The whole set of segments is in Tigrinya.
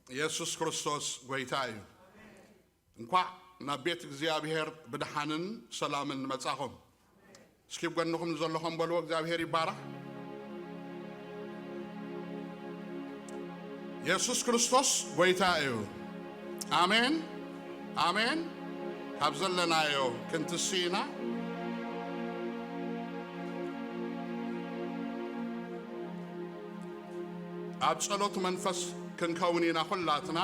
የሱስ ክርስቶስ ጎይታ እዩ። እንኳዕ ናብ ቤት እግዚኣብሔር ብድሓንን ሰላምን መጻኹም። እስኪ ብጎንኹም ንዘለኹም በልዎ፣ እግዚኣብሔር ይባረኽ። የሱስ ክርስቶስ ጎይታ እዩ። ኣሜን፣ ኣሜን። ካብ ዘለናዮ ክንትሲ ኢና። ኣብ ጸሎት መንፈስ ክንከውን ኢና ኩላትና።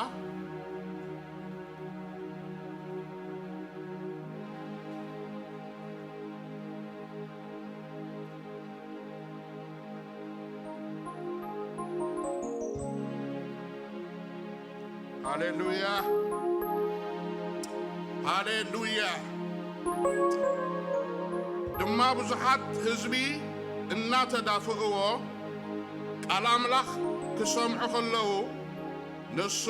ሃሌሉያ፣ ሃሌሉያ። ድማ ብዙሓት ህዝቢ እናተዳፍእዎ ቃል ኣምላኽ ክሰምዑ ከለዉ፣ ንሱ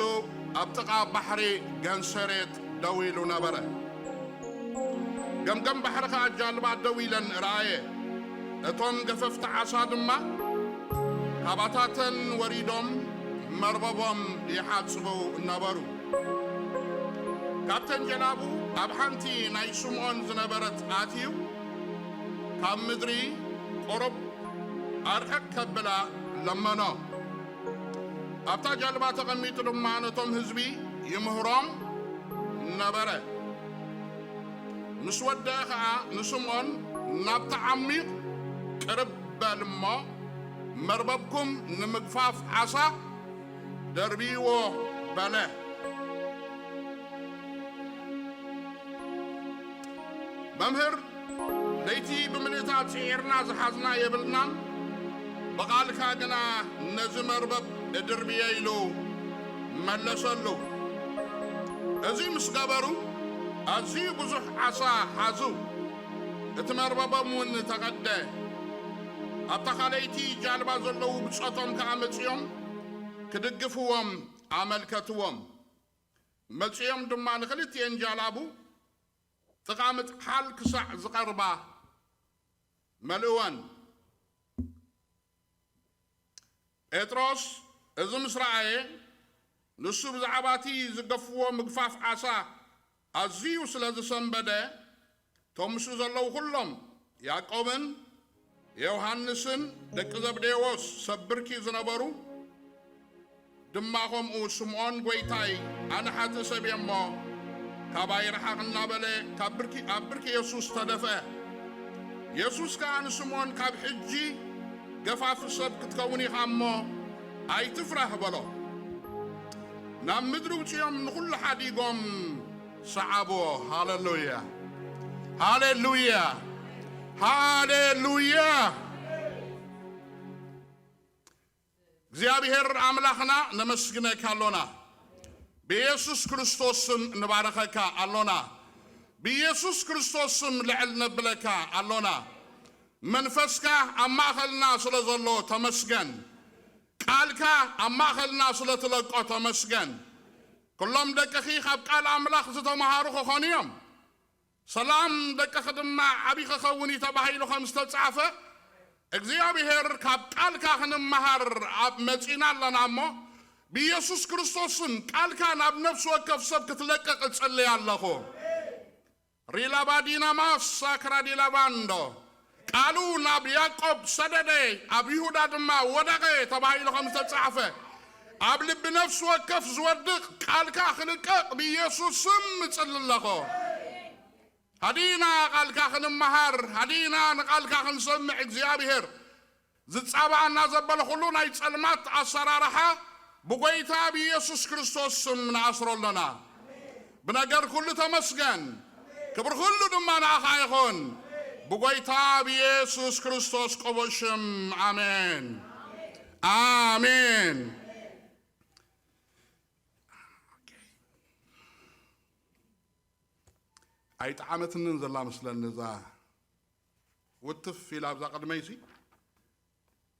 ኣብ ጥቓ ባሕሪ ገንሰሬት ደው ኢሉ ነበረ። ገምገም ባሕሪ ኸኣ ጃልባ ደው ኢለን ረኣየ። እቶም ገፈፍቲ ዓሳ ድማ ካባታተን ወሪዶም መርበቦም ይሓጽቡ ነበሩ። ካብተን ጀላቡ ኣብ ሓንቲ ናይ ስምዖን ዝነበረት ኣትዩ፣ ካብ ምድሪ ቁሩብ ኣርሕቕ ከብላ ለመኖ። ኣብታ ጃልባ ተቐሚጡ ድማ ነቶም ህዝቢ ይምህሮም ነበረ። ምስ ወደአ ኸኣ ንስምዖን፣ "ናብቲ ዓሚቕ ቅርብ በል እሞ፣ መርበብኩም ንምግፋፍ ዓሳ ደርብይዎ" በለ። "መምህር፣ ለይቲ ብምልእታ ጽዒርና ዝሓዝና የብልናን፣ ብቓልካ ግና ነዚ መርበብ እድርብየ" ኢሉ መለሰሉ። እዚ ምስ ገበሩ፣ ኣዝዩ ብዙሕ ዓሳ ሓዙ። እቲ መርበቦም እውን ተቐደ። ኣብታ ካልኣይቲ ጃልባ ዘለዉ ብጾቶም ከኣ መጺኦም ክድግፍዎም ኣመልከትዎም። መጺኦም ድማ ንኽልቲኤን ጃላቡ ጥቓ ምጥሓል ክሳዕ ዝቐርባ መልእወን። ጴጥሮስ እዚ ምስ ረኣየ፣ ንሱ ብዛዕባ እቲ ዝገፍዎ ምግፋፍ ዓሳ ኣዝዩ ስለ ዝሰንበደ፣ እቶም ምስኡ ዘለዉ ኵሎም፣ ያዕቆብን ዮሃንስን ደቂ ዘብዴዎስ ሰብ ብርኪ ዝነበሩ ድማ ኸምኡ ስምዖን፣ "ጐይታይ፣ ኣነ ሓጥእ ሰብ እየ እሞ፣ ካባይ ርሓቕ" እናበለ ካብ ብርኪ፣ ኣብ ብርኪ የሱስ ተደፍአ። የሱስ ከኣ ንስምዖን፣ "ካብ ሕጂ ገፋፊ ሰብ ክትከውን ኢኻ እሞ፣ ኣይትፍራህ" በሎ። ናብ ምድሪ ውጺኦም ንኹሉ ሓዲጎም ሰዓብዎ። ሃሌሉያ! ሃሌሉያ! ሃሌሉያ! እግዚኣብሔር ኣምላኽና ነመስግነካ ኣሎና። ብኢየሱስ ክርስቶስ ስም ንባረኸካ ኣሎና። ብኢየሱስ ክርስቶስ ስም ልዕል ነብለካ ኣሎና። መንፈስካ ኣብ ማእኸልና ስለ ዘሎ ተመስገን። ቃልካ ኣብ ማእኸልና ስለ ትለቆ ተመስገን። ኩሎም ደቅኺ ካብ ቃል ኣምላኽ ዝተምሃሩ ክኾኑ እዮም። ሰላም ደቅኺ ድማ ዓቢ ክኸውን እዩ ተባሂሉ ከም ዝተጻሕፈ፣ እግዚኣብሔር ካብ ቃልካ ክንመሃር ኣብ መጺና ኣለና እሞ፣ ብኢየሱስ ክርስቶስ ስም ቃልካ ናብ ነፍሲ ወከፍ ሰብ ክትለቅቕ እጽልይ ኣለኹ። ሪላባዲናማስ ሳክራዲላባንዶ፣ ቃሉ ናብ ያዕቆብ ሰደደ፣ ኣብ ይሁዳ ድማ ወደቐ ተባሂሉ ከም ዝተጻሕፈ፣ ኣብ ልቢ ነፍሲ ወከፍ ዝወድቕ ቃልካ ክልቀቕ ብኢየሱስ ስም እጽሊ ኣለኹ። ሃዲና ቃልካ ክንመሃር፣ ሃዲና ንቃልካ ክንሰምዕ እግዚኣብሔር ዝጻባኣና ዘበለ ኩሉ ናይ ጸልማት ኣሰራርሓ ብጎይታ ብኢየሱስ ክርስቶስ ስም ንኣስሮ ኣለና። ብነገር ኩሉ ተመስገን። ክብሪ ኩሉ ድማ ንኣኻ ይኹን። ብጎይታ ብኢየሱስ ክርስቶስ ቅቡል ሽም ኣሜን። ኣሜን። ኣይጠዓመትንን ዘላ መስለኒ እዛ ውትፍ ኢላ ኣብዛ ቅድመይሲ።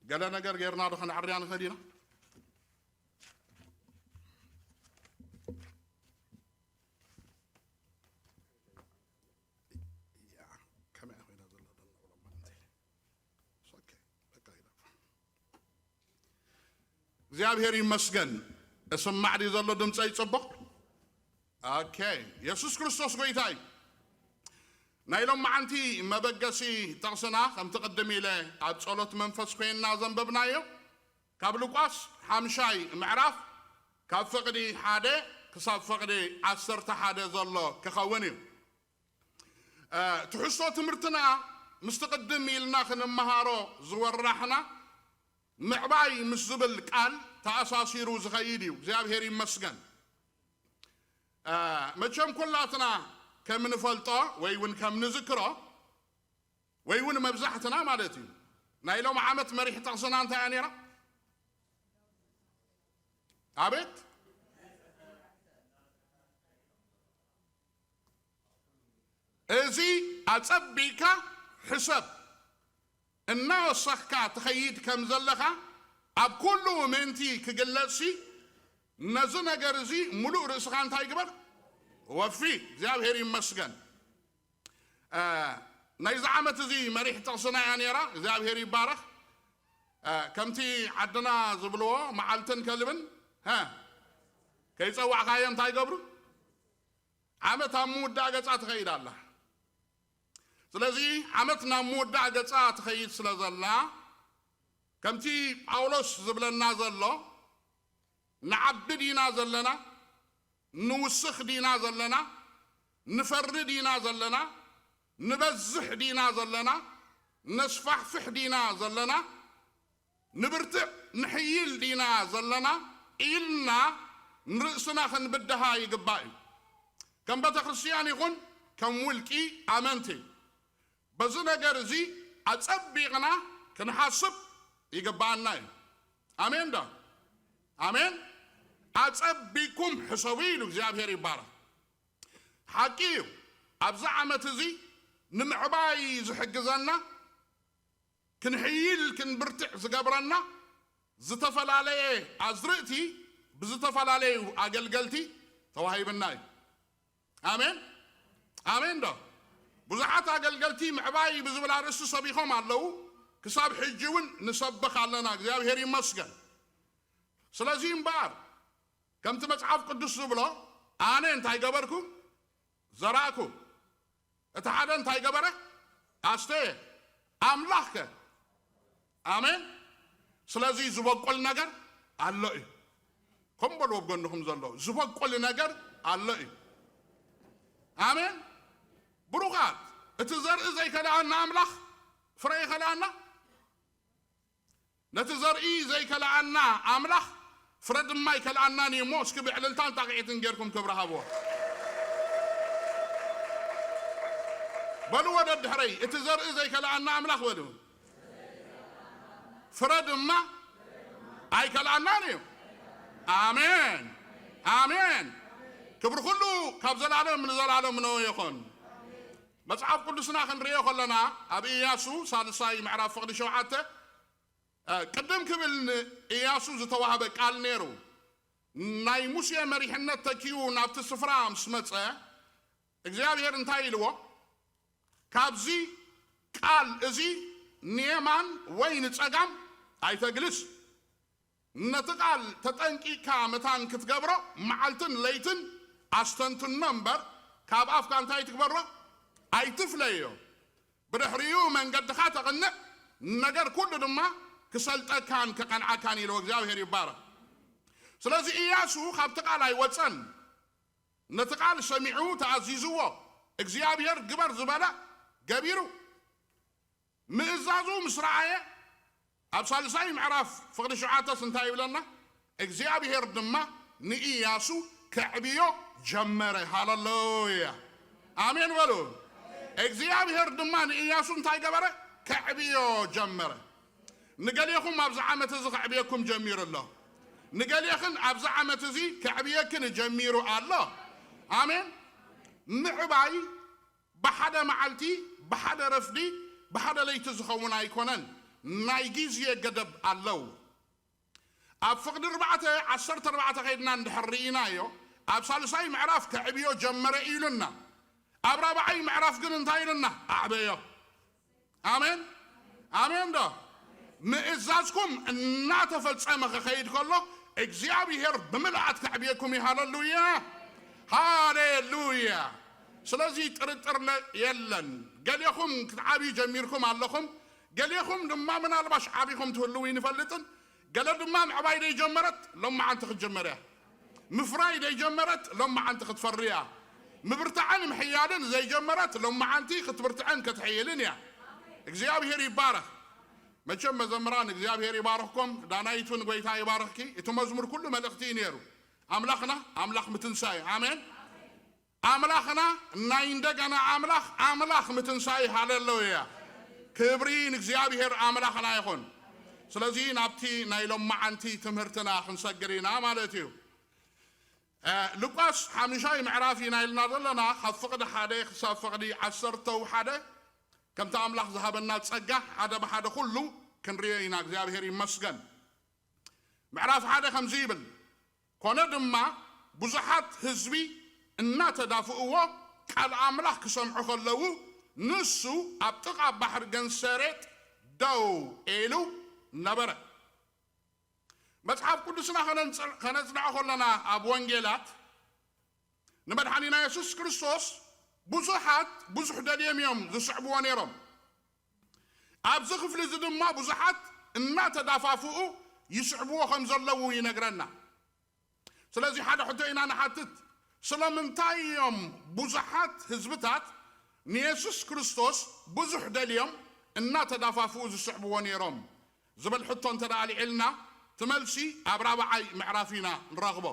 ገለ ነገር ጌርና ዶ ከነዕርያ ንኽእል ኢና? ያ፣ ከመይ ኮይና ዘላ ደላ ዑለማ እንተ። ኦኬ፣ በቃ ይለፍ። እግዚኣብሔር ይመስገን። እስማዕ ድዩ ዘሎ ድምፀይ ፅቡቕ? ኦኬ። የሱስ ክርስቶስ ጎይታ እዩ። ናይ ሎማዓንቲ መበገሲ ጥቕስና ከምቲ ቅድም ኢለ ኣብ ጸሎት መንፈስ ኮይንና ዘንበብናዮ ካብ ሉቃስ ሓምሻይ ምዕራፍ ካብ ፍቕዲ ሓደ ክሳብ ፍቕዲ ዓሰርተ ሓደ ዘሎ ክኸውን እዩ። ትሕዝቶ ትምህርትና ምስቲ ቅድም ኢልና ክንመሃሮ ዝወራሕና ምዕባይ ምስ ዝብል ቃል ተኣሳሲሩ ዝኸይድ እዩ። እግዚኣብሔር ይመስገን። መቸም ኩላትና ከም ንፈልጦ ወይ እውን ከም ንዝክሮ ወይ እውን መብዛሕትና ማለት እዩ፣ ናይ ሎም ዓመት መሪሕ ጠቕስና እንታይ እያ ነይራ? ኣቤት። እዚ ኣጸቢካ ሕሰብ። እናወሰኽካ ትኸይድ ከም ዘለኻ ኣብ ኩሉ ምእንቲ ክግለጽሲ ነዚ ነገር እዚ ምሉእ ርእስኻ እንታይ ግበር? ወፊ። እግዚኣብሔር ይመስገን። ናይዚ ዓመት እዚ መሪሕ ጥቕስና እያ ነይራ። እግዚኣብሔር ይባረኽ። ከምቲ ዓድና ዝብልዎ መዓልትን ከልብን ከይጸዋዕካዮ እንታይ ገብሩ? ዓመት ኣብ ምውዳእ ገጻ ትኸይድ ኣላ። ስለዚ ዓመት ናብ ምውዳእ ገጻ ትኸይድ ስለ ዘላ ከምቲ ጳውሎስ ዝብለና ዘሎ ንዓቢ ዲና ዘለና፣ ንውስኽ ዲና ዘለና፣ ንፈሪ ዲና ዘለና፣ ንበዝሕ ዲና ዘለና፣ ነስፋሕፍሕ ዲና ዘለና፣ ንብርትዕ ንሕይል ዲና ዘለና ኢልና ንርእስና ክንብድሃ ይግባእ እዩ። ከም ቤተ ክርስቲያን ይኹን ከም ውልቂ ኣመንቲ በዚ ነገር እዚ ኣጸቢቕና ክንሓስብ ይግባኣና እዩ። ኣሜን ዶ? ኣሜን። ኣጸቢቅኩም ሕሰቡ ኢሉ እግዚኣብሔር ይባረክ። ሓቂ እዩ። ኣብዚ ዓመት እዚ ንምዕባይ ዝሕግዘና ክንሕይል ክንብርትዕ ዝገብረና ዝተፈላለየ ኣዝርእቲ ብዝተፈላለዩ ኣገልገልቲ ተዋሂብና እዩ። ኣሜን ኣሜን ዶ? ብዙሓት ኣገልገልቲ ምዕባይ ብዝብል ኣርእስቲ ሰቢኾም ኣለዉ። ክሳብ ሕጂ እውን ንሰብኽ ኣለና። እግዚኣብሔር ይመስገን። ስለዚ እምበኣር ከምቲ መጽሓፍ ቅዱስ ዝብሎ ኣነ እንታይ ገበርኩ? ዘራእኩ። እቲ ሓደ እንታይ ገበረ? ኣስተየ። ኣምላኽ ከ? ኣሜን። ስለዚ ዝበቁል ነገር ኣሎ እዩ። ከም በልዎ ኣብ ጎንኹም ዘሎ ዝበቁል ነገር ኣሎ እዩ። ኣሜን። ብሩኻት፣ እቲ ዘርኢ ዘይከልኣና ኣምላኽ ፍረ ይኸልኣና። ነቲ ዘርኢ ዘይከልኣና ኣምላኽ ፍረ ድማ ይከልኣናን እዩ እሞ እስኪ ብዕልልታን ጣቕዒትን ጌርኩም ክብሪ ሃብዎ። በልዎ ደድሕረይ፣ እቲ ዘርኢ ዘይከልኣና ኣምላኽ በሉ። ፍረ ድማ ኣይከልኣናን እዩ። ኣሜን ኣሜን። ክብሪ ኩሉ ካብ ዘላለም ንዘላለም ነው ይኹን። መጽሓፍ ቅዱስና ክንርእዮ ከለና ኣብ ኢያሱ ሳልሳይ ምዕራፍ ፍቕዲ ሸውዓተ ቅድም ክብል ንኢያሱ ዝተዋህበ ቃል ነይሩ። ናይ ሙሴ መሪሕነት ተኪኡ ናብቲ ስፍራ ምስ መጸ እግዚኣብሔር እንታይ ኢልዎ? ካብዚ ቃል እዚ ንየማን ወይ ንጸጋም ኣይተግልስ። ነቲ ቃል ተጠንቂቕካ መታን ክትገብሮ መዓልትን ለይትን ኣስተንትኖ እምበር ካብ ኣፍካ እንታይ ትግበሮ? ኣይትፍለዮ። ብድሕሪኡ መንገድኻ ተቕንዕ፣ ነገር ኩሉ ድማ ክሰልጠካን ከቐንዓካን ኢልዎ እግዚኣብሔር ይባረኽ። ስለዚ ኢያሱ ካብቲ ቃል ኣይወፀን። ነቲ ቃል ሰሚዑ ተኣዚዝዎ እግዚኣብሔር ግበር ዝበለ ገቢሩ ምእዛዙ ምስ ረኣየ ኣብ ሳልሳይ ምዕራፍ ፍቕዲ ሸውዓተስ እንታይ ይብለና? እግዚኣብሔር ድማ ንኢያሱ ከዕብዮ ጀመረ። ሃለሉያ ኣሜን በሉ። እግዚኣብሔር ድማ ንኢያሱ እንታይ ገበረ? ከዕብዮ ጀመረ። ንገሌኹም ኣብዚ ዓመት እዚ ከዕብየኩም ጀሚሩ ኣሎ። ንገሌኽን ኣብዚ ዓመት እዚ ከዕብየክን ጀሚሩ ኣሎ። ኣሜን። ምዕባይ ብሓደ መዓልቲ፣ ብሓደ ረፍዲ፣ ብሓደ ለይቲ ዝኸውን ኣይኮነን። ናይ ግዜ ገደብ ኣለዉ። ኣብ ፍቕዲ ኣርባዕተ ዓሰርተ ኣርባዕተ ከይድና እንድሕር ርኢናዮ ኣብ ሳልሳይ ምዕራፍ ከዕብዮ ጀመረ ኢሉና። ኣብ ራብዓይ ምዕራፍ ግን እንታይ ኢሉና? ኣዕበዮ። ኣሜን ኣሜን ዶ? ምእዛዝኩም እናተፈጸመ ክኸይድ ከሎ እግዚኣብሔር ብምልኣት ከዕብየኩም እዩ። ሃሌሉያ፣ ሃሌሉያ። ስለዚ ጥርጥር ለ-፣ የለን። ገሌኹም ክትዓብዩ ጀሚርኩም ኣለኹም፣ ገሌኹም ድማ ምናልባሽ ዓቢኹም ትህልዉ ይንፈልጥን። ገለ ድማ ምዕባይ ደይጀመረት ሎመዓንቲ ክትጅመር እያ። ምፍራይ ደይጀመረት ሎመዓንቲ ክትፈሪ እያ። ምብርታዕን ምሕያልን ዘይጀመረት ሎመዓንቲ ክትብርትዕን ክትሕይልን እያ። እግዚኣብሔር ይባረኽ። መቸም መዘምራን እግዚኣብሔር ይባርኽኩም። ዳናይት እውን ጎይታ ይባርኽኪ። እቲ መዝሙር ኩሉ መልእኽቲ እዩ ነይሩ። ኣምላኽና ኣምላኽ ምትንሳኤ። ኣሜን። ኣምላኽና ናይ እንደገና ኣምላኽ፣ ኣምላኽ ምትንሳኤ። ሃሌሉያ። ክብሪ ንእግዚኣብሔር ኣምላኽና ይኹን። ስለዚ ናብቲ ናይ ሎመዓንቲ ትምህርትና ክንሰግር ኢና ማለት እዩ። እ፣ ሉቃስ ሓምሻይ ምዕራፍ ኢና ኢልና ዘለና፣ ካብ ፍቕዲ ሓደ ክሳብ ፍቕዲ ዓሰርተው ሓደ፣ ከምቲ ኣምላኽ ዝሃበና ጸጋ ሓደ ብሓደ ኩሉ ክንርእዮ ኢና። እግዚኣብሔር ይመስገን። ምዕራፍ ሓደ ከምዚ ይብል፣ ኮነ ድማ ብዙሓት ህዝቢ እናተዳፍእዎ ቃል ኣምላኽ ክሰምዑ ከለዉ፣ ንሱ ኣብ ጥቓ ባሕሪ ገንሰሬጥ ደው ኢሉ ነበረ። መጽሓፍ ቅዱስና ከነንጽ-፣ ከነጽንዖ ከለና ኣብ ወንጌላት ንመድሓኒና የሱስ ክርስቶስ ብዙሓት ብዙሕ ደልዮም እዮም ዝስዕብዎ ነይሮም። ኣብዚ ክፍሊ እዚ ድማ ብዙሓት እናተዳፋፍኡ ይስዕብዎ ከም ዘለዉ ይነግረና። ስለዚ ሓደ ሕቶ ኢና ንሓትት፣ ስለምንታይ እዮም ብዙሓት ህዝብታት ንየሱስ ክርስቶስ ብዙሕ ደልዮም እናተዳፋፍኡ ዝስዕብዎ ነይሮም ዝብል ሕቶ እንተ ደኣ ኣልዒልና፣ እቲ መልሲ ኣብ ራብዓይ ምዕራፍ ኢና ንረኽቦ።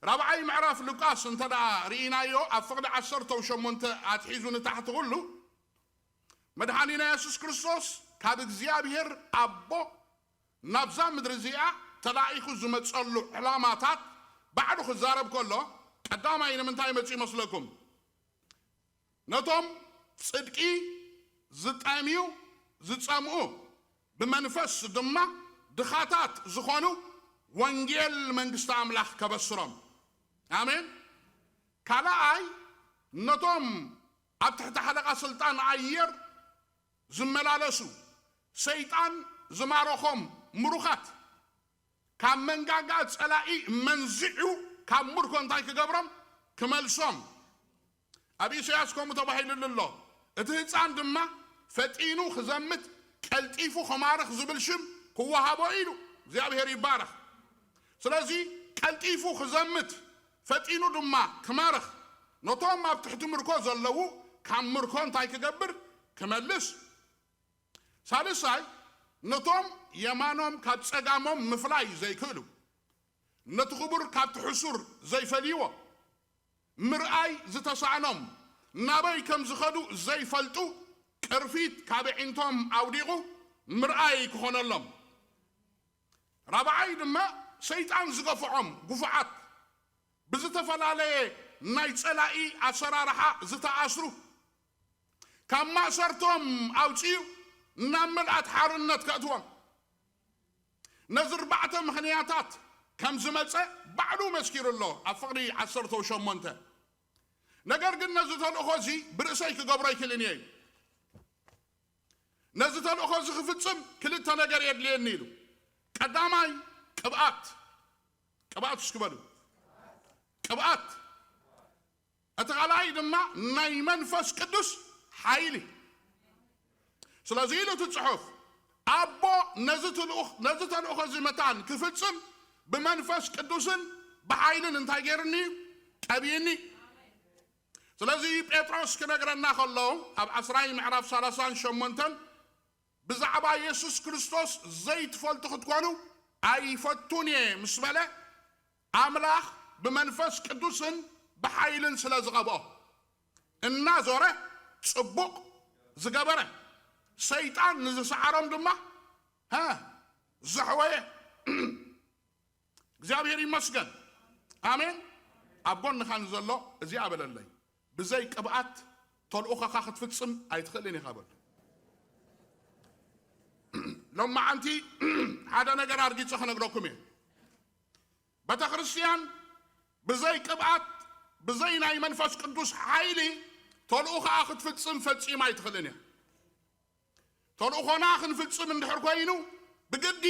ራብዓይ ምዕራፍ ሉቃስ እንተ ደኣ ርኢናዮ፣ ኣብ ፍቕዲ ዓሰርተው ሸሞንተ ኣትሒዙ ንታሕቲ ኩሉ፣ መድሓኒና የሱስ ክርስቶስ ካብ እግዚኣብሔር ኣቦ ናብዛ ምድሪ እዚኣ ተላኢኹ ዝመጸሉ ዕላማታት ባዕሉ ክዛረብ ከሎ፣ ቀዳማይ ንምንታይ መጺኡ ይመስለኩም? ነቶም ጽድቂ ዝጠምዩ፣ ዝጸምኡ፣ ብመንፈስ ድማ ድኻታት ዝኾኑ ወንጌል መንግስቲ ኣምላኽ ከበስሮም። ኣሜን። ካልኣይ፣ ነቶም ኣብ ትሕቲ ሓለቓ ስልጣን ኣየር ዝመላለሱ፣ ሰይጣን ዝማረኾም ምሩኻት፣ ካብ መንጋጋ ጸላኢ መንዚዑ ካብ ምርኮ እንታይ ክገብሮም? ክመልሶም። ኣብ ኢሳያስ ከምኡ ተባሂሉሉ ኣሎ፣ እቲ ህጻን ድማ ፈጢኑ ክዘምት ቀልጢፉ ክማርኽ ዝብል ሽም ክወሃቦ ኢሉ። እግዚኣብሔር ይባረኽ። ስለዚ ቀልጢፉ ክዘምት ፈጢኑ ድማ ክማርኽ፣ ነቶም ኣብ ትሕቲ ምርኮ ዘለዉ ካብ ምርኮ እንታይ ክገብር? ክመልስ። ሳልሳይ፣ ነቶም የማኖም ካብ ጸጋሞም ምፍላይ ዘይክእሉ፣ ነቲ ክቡር ካብቲ ሕሱር ዘይፈልይዎ፣ ምርኣይ ዝተሳእኖም፣ ናበይ ከም ዝኸዱ ዘይፈልጡ፣ ቅርፊት ካብ ኣዒንቶም ኣውዲቑ ምርኣይ ክኾነሎም። ራብዓይ ድማ ሰይጣን ዝገፍዖም ግፉዓት፣ ብዝተፈላለየ ናይ ጸላኢ ኣሰራርሓ ዝተኣስሩ፣ ካብ ማእሰርቶም ኣውጺኡ ናብ ምልኣት ሓርነት ከእትዎም። ነዚ ኣርባዕተ ምኽንያታት ከም ዝመጸ ባዕሉ መስኪሩ ኣሎ ኣብ ፍቕዲ ዓሰርተው ሸሞንተ። ነገር ግን ነዚ ተልእኾ እዚ ብርእሰይ ክገብሮ ኣይክእልን እየ። ነዚ ተልእኾ እዚ ክፍጽም ክልተ ነገር የድልየኒ ኢሉ። ቀዳማይ ቅብኣት፣ ቅብኣት እስኪ በሉ። ቅብኣት። እቲ ካልኣይ ድማ ናይ መንፈስ ቅዱስ ሓይሊ። ስለዚ ኢሉ እቲ ጽሑፍ፣ ኣቦ ነዚ ትልኡኽ-፣ ነዚ ተልእኾ እዚ መታን ክፍጽም ብመንፈስ ቅዱስን ብሓይልን እንታይ ገይርኒ እዩ? ቀብይኒ። ስለዚ ጴጥሮስ ክነግረና ከሎ ኣብ ዓስራይ ምዕራፍ ሰላሳን ሸሞንተን ብዛዕባ የሱስ ክርስቶስ ዘይትፈልጡ ክትኮኑ ኣይፈቱን እየ ምስ በለ፣ ኣምላኽ ብመንፈስ ቅዱስን ብሓይልን ስለ ዝቐብኦ፣ እናዞረ ጽቡቕ ዝገበረ፣ ሰይጣን ንዝሰዓሮም ድማ፣ ሃ፣ ዘሕወየ። እግዚኣብሔር ይመስገን። ኣሜን። ኣብ ጎንኻ ንዘሎ እዚኣ በለለይ፣ ብዘይ ቅብኣት ተልእኾኻ ክትፍጽም ኣይትኽእልን ኢኻ በሎ። ሎማዓንቲ ሓደ ነገር ኣርጊጸ ክነግረኩም እየ። ቤተ ክርስቲያን ብዘይ ቅብኣት፣ ብዘይ ናይ መንፈስ ቅዱስ ሓይሊ ተልእኾኣ ክትፍጽም ፈጺማ ኣይትኽእልን እያ። ተልእኾና ክንፍጽም እንድሕር ኮይኑ፣ ብግዲ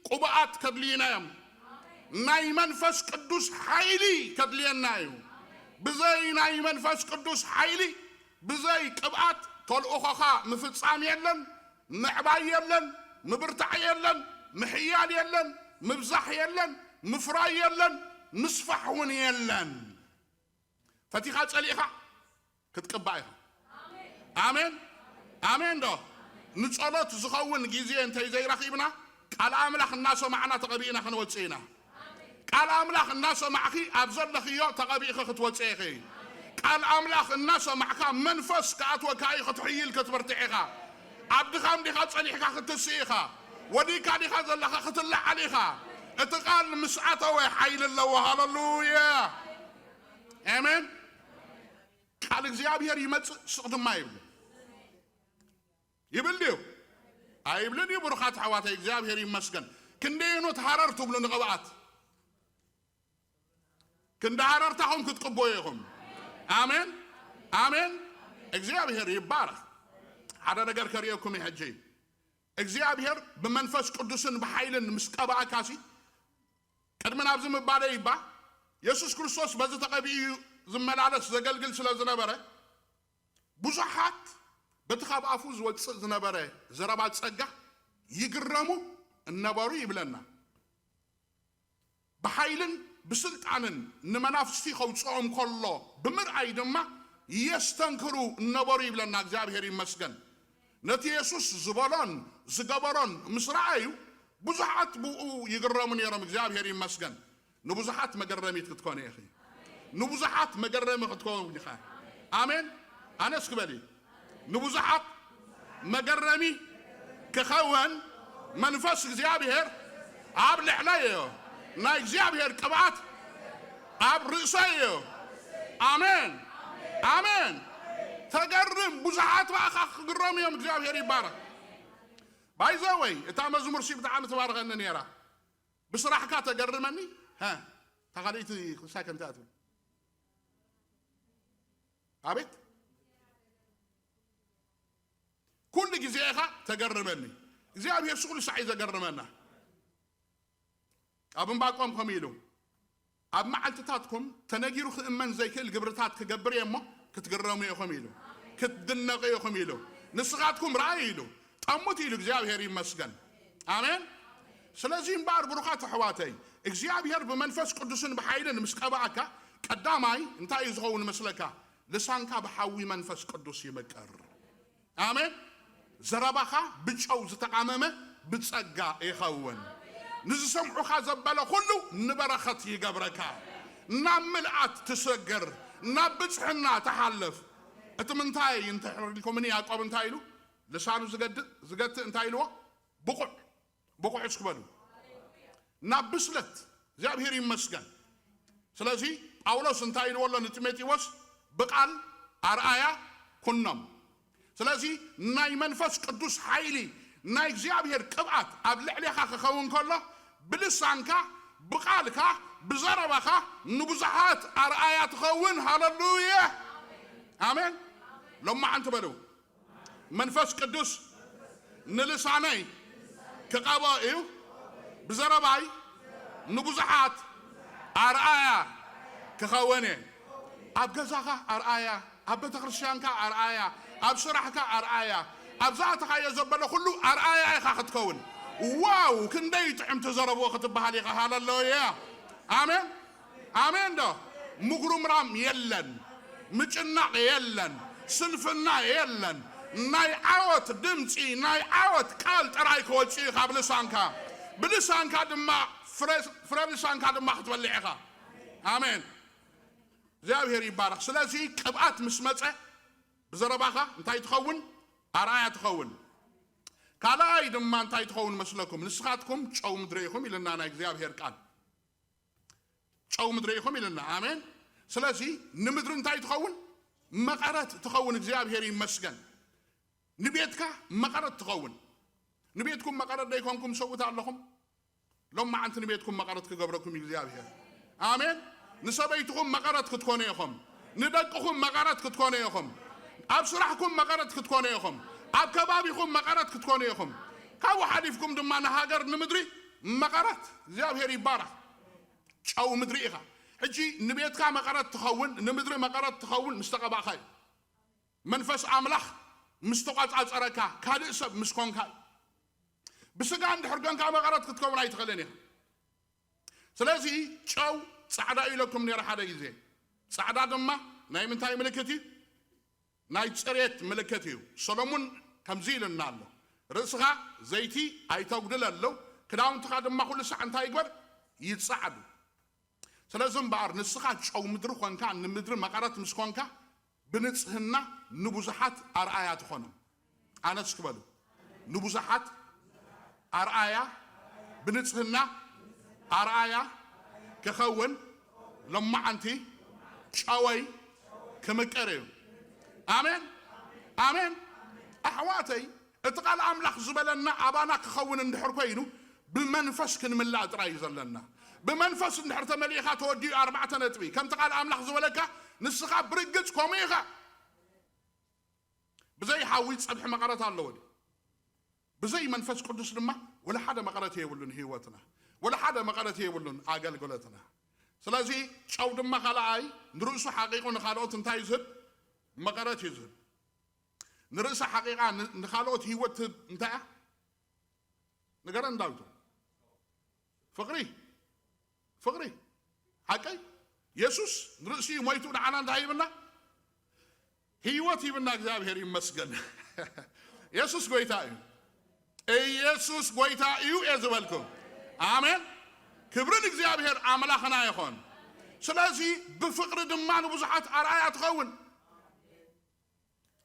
ቅቡኣት ከድልዩና እዮም። ናይ መንፈስ ቅዱስ ሓይሊ ከድልየና እዩ። ብዘይ ናይ መንፈስ ቅዱስ ሓይሊ፣ ብዘይ ቅብኣት ተልእኾኻ ምፍጻም የለን፣ ምዕባይ የለን፣ ምብርታዕ የለን፣ ምሕያል የለን፣ ምብዛሕ የለን፣ ምፍራይ የለን፣ ምስፋሕ እውን የለን። ፈቲኻ ጸሊእኻ ክትቅባእ ኢኻ። ኣሜን። ኣሜን ዶ? ንጸሎት ዝኸውን ግዜ እንተይ ዘይረኺብና፣ ቃል ኣምላኽ እናሰማዕና ተቐቢእና ክንወጽእ ኢና። ቃል ኣምላኽ እናሰማዕኺ ኣብ ዘለኽዮ ተቐቢእኺ ክትወጽእ ኢኺ። ቃል ኣምላኽ እናሰማዕካ መንፈስ ክኣትወካ እዩ፣ ክትሕይል ክትብርትዕ ኢኻ። ኣብ ድኻም ዲኻ ጸኒሕካ ክትስእ ኢኻ። ወዲካ ዲኻ ዘለኻ ክትለዓል ኢኻ። እቲ ቃል ምስ ኣተወ ሓይሊ ኣለዎ። ሃለሉያ። ኣሜን። ቃል እግዚኣብሔር ይመጽእ፣ ስቕ ድማ ይብል። ይብል ድዩ? ኣይብልን እዩ። ብሩኻት ኣሕዋተይ፣ እግዚኣብሔር ይመስገን። ክንደየኖት ሃረር ትብሉ ንቕብኣት፣ ክንዲ ሃረርታኹም ክትቅበዩ ኢኹም። ኣሜን፣ ኣሜን። እግዚኣብሔር ይባረኽ። ሓደ ነገር ከርእየኩም እዩ ሕጂ። እግዚኣብሔር ብመንፈስ ቅዱስን ብሓይልን ምስ ቀብኣካሲ፣ ቅድሚ ናብዚ ምባለይ እባ፣ የሱስ ክርስቶስ በዚ ተቐቢኡ ዝመላለስ ዘገልግል ስለ ዝነበረ፣ ብዙሓት በቲ ካብ ኣፉ ዝወጽእ ዝነበረ ዘረባ ጸጋ ይግረሙ እነበሩ ይብለና። ብሓይልን ብስልጣንን ንመናፍስቲ ከውጽኦም ከሎ ብምርኣይ ድማ የስተንክሩ እነበሩ ይብለና። እግዚኣብሔር ይመስገን። ነቲ የሱስ ዝበሎን ዝገበሮን ምስ ረኣዩ ብዙሓት ብኡ ይግረሙ ነይሮም። እግዚኣብሔር ይመስገን። ንብዙሓት መገረሚት ክትኮኒ ኢኺ። ንብዙሓት መገረሚ ክትከውን ኢኻ። ኣሜን። ኣነስ ክበሊ። ንብዙሓት መገረሚ ክኸውን መንፈስ እግዚኣብሔር ኣብ ልዕለይ እዮ። ናይ እግዚኣብሔር ቅብኣት ኣብ ርእሰይ እዮ። ኣሜን። ኣሜን። ተገርም። ብዙሓት ብኣኻ ክግረሙ እዮም። እግዚኣብሔር ይባረኽ። ባይዘወይ እታ መዝሙር ሲ ብጣዕሚ ትባርኸኒ ነይራ። ብስራሕካ ተገርመኒ። ሀ፣ እታ ካልኣይቲ ክሳይ ከምቲ ኣትብል። ኣቤት። ኩሉ ግዜ ኢኻ ተገርመኒ። እግዚኣብሔር ስኩሉ ሳዕ እዩ ዘገርመና። ኣብ እምባቆም ከምኡ ኢሉ፣ ኣብ መዓልትታትኩም ተነጊሩ ክእመን ዘይክእል ግብርታት ክገብር እየ እሞ ክትግረሙ ኢኹም ኢሉ፣ ክትድነቑ ኢኹም ኢሉ፣ ንስኻትኩም ረኣዩ ኢሉ፣ ጠሙት ኢሉ። እግዚኣብሔር ይመስገን። ኣሜን። ስለዚ እምበኣር ብሩኻት ኣሕዋተይ፣ እግዚኣብሔር ብመንፈስ ቅዱስን ብሓይልን ምስ ቀብኣካ፣ ቀዳማይ እንታይ እዩ ዝኸውን መስለካ? ልሳንካ ብሓዊ መንፈስ ቅዱስ ይምቀር። ኣሜን። ዘረባኻ ብጨው ዝተቓመመ ብጸጋ ይኸውን። ንዝሰምዑኻ ዘበለ ኩሉ ንበረኸት ይገብረካ። ናብ ምልኣት ትሰግር፣ ናብ ብጽሕና ትሓልፍ። እቲ ምንታይ እንተ ሕርልኩምኒ ያዕቆብ እንታይ ኢሉ? ልሳኑ ዝገድእ፣ ዝገትእ እንታይ ኢልዎ? ብቑዕ፣ ብቑዕ እስኪ በሉ። ናብ ብስለት። እግዚኣብሔር ይመስገን። ስለዚ ጳውሎስ እንታይ ኢልዎ ኣሎ ንጢሞቴዎስ? ብቓል ኣርኣያ ኩኖም። ስለዚ ናይ መንፈስ ቅዱስ ሓይሊ፣ ናይ እግዚኣብሔር ቅብኣት ኣብ ልዕሌኻ ክኸውን ከሎ፣ ብልሳንካ፣ ብቓልካ፣ ብዘረባኻ ንብዙሓት ኣርኣያ ትኸውን። ሃለሉያ! ኣሜን። ሎማዓንቲ በሉ። መንፈስ ቅዱስ ንልሳነይ ክቐብኦ እዩ፣ ብዘረባይ ንብዙሓት ኣርኣያ ክኸውን እየ። ኣብ ገዛኻ ኣርኣያ፣ ኣብ ቤተ ክርስቲያንካ ኣርኣያ፣ ኣብ ስራሕካ ኣርኣያ፣ ኣብ ዝኣተኻዮ ዘበለ ኩሉ ኣርኣያ ኢኻ ክትከውን። ዋው፣ ክንደይ ጥዕምቲ ዘረብኡ ክትበሃል ኢኻ። ሃለሉያ። ኣሜን። ኣሜን ዶ? ምጉርምራም የለን፣ ምጭናቕ የለን፣ ስንፍና የለን። ናይ ዓወት ድምፂ፣ ናይ ዓወት ቃል ጥራይ ክወፅእ እዩ ካብ ልሳንካ። ብልሳንካ ድማ ፍረ፣ ፍረ ልሳንካ ድማ ክትበልዕ ኢኻ። ኣሜን። እግዚኣብሔር ይባረኽ። ስለዚ ቅብኣት ምስ መፀ ብዘረባኻ እንታይ ትኸውን? ኣርኣያ ትኸውን። ካልኣይ ድማ እንታይ ትኸውን መስለኩም? ንስኻትኩም ጨው ምድሪ ኢኹም ኢልና ናይ እግዚኣብሔር ቃል። ጨው ምድሪ ኢኹም ኢልና። ኣሜን። ስለዚ ንምድሪ እንታይ ትኸውን? መቐረት ትኸውን። እግዚኣብሔር ይመስገን። ንቤትካ መቐረት ትኸውን። ንቤትኩም መቐረት ደይኮንኩም ሰውት ኣለኹም? ሎም መዓንቲ ንቤትኩም መቐረት ክገብረኩም እዩ እግዚኣብሔር። ኣሜን። ንሰበይትኹም መቐረት ክትኮኑ ኢኹም። ንደቅኹም መቐረት ክትኮኑ ኢኹም። ኣብ ስራሕኩም መቐረት ክትኮኑ ኢኹም። ኣብ ከባቢኹም መቐረት ክትኮኑ ኢኹም። ካብኡ ሓሊፍኩም ድማ ንሃገር ንምድሪ መቐረት። እግዚኣብሔር ይባረኽ። ጨው ምድሪ ኢኻ። ሕጂ ንቤትካ መቐረት ትኸውን፣ ንምድሪ መቐረት ትኸውን ምስ ተቐባእካ እዩ። መንፈስ ኣምላኽ ምስ ተቖጻጸረካ፣ ካልእ ሰብ ምስ ኮንካ እዩ። ብስጋ እንድሕር ኮንካ መቐረት ክትከውን ኣይትኽእልን ኢኻ። ስለዚ ጨው ጻዕዳ እዩ ኢለኩም ነይረ ሓደ ግዜ። ጻዕዳ ድማ ናይ ምንታይ ምልክት እዩ? ናይ ጽሬት ምልክት እዩ። ሰሎሙን ከምዚ ኢሉና ኣሎ፣ ርእስኻ ዘይቲ ኣይተጉድለሉ፣ ክዳውንትኻ ድማ ኩሉ ሳዕ እንታይ ይግበር? ይጻዓዱ። ስለዚ እምበኣር ንስኻ ጨው ምድሪ ኾንካ፣ ንምድሪ መቐረት ምስ ኮንካ፣ ብንጽህና ንብዙሓት ኣርኣያ ትኾኖም። ኣነስ ክበሉ፣ ንብዙሓት ኣርኣያ፣ ብንጽህና ኣርኣያ ክኸውን፣ ሎማዓንቲ ጨወይ ክምቀር እዩ። ኣሜን፣ ኣሜን። ኣሕዋተይ፣ እቲ ቃል ኣምላኽ ዝበለና ኣባና ክኸውን እንድሕር ኮይኑ፣ ብመንፈስ ክንምላእ ጥራይ እዩ ዘለና። ብመንፈስ እንድሕር ተመሊእኻ ተወዲኡ ኣርባዕተ ነጥቢ። ከምቲ ቃል ኣምላኽ ዝበለካ፣ ንስኻ ብርግጽ ከምኡ ኢኻ። ብዘይ ሓዊ ጸብሒ መቐረት ኣለዎ ድዩ? ብዘይ መንፈስ ቅዱስ ድማ ወላ ሓደ መቐረት የብሉን ህይወትና፣ ወላ ሓደ መቐረት የብሉን ኣገልግሎትና። ስለዚ ጨው ድማ ካልኣይ ንርእሱ ሓቂቑ ንኻልኦት እንታይ እዩ ዝህብ? መቐረት እዩ ዝህብ። ንርእሳ ሓቂቓ ን-፣ ንኻልኦት ህይወት ትህብ እንታይ እያ? ንገረን ዳዊቶ። ፍቕሪ፣ ፍቕሪ። ሓቀይ? የሱስ ንርእሱ እዩ ሞይቱ ንዓና እንታይ ይብና? ህይወት ይብና። እግዚኣብሔር ይመስገን። የሱስ ጎይታ እዩ። ኢየሱስ ጎይታ እዩ እየ ዝበልኩም። ኣሜን። ክብሪ ንእግዚኣብሔር ኣምላኽና ይኹን። ስለዚ ብፍቕሪ ድማ ንብዙሓት ኣርኣያ ትኸውን።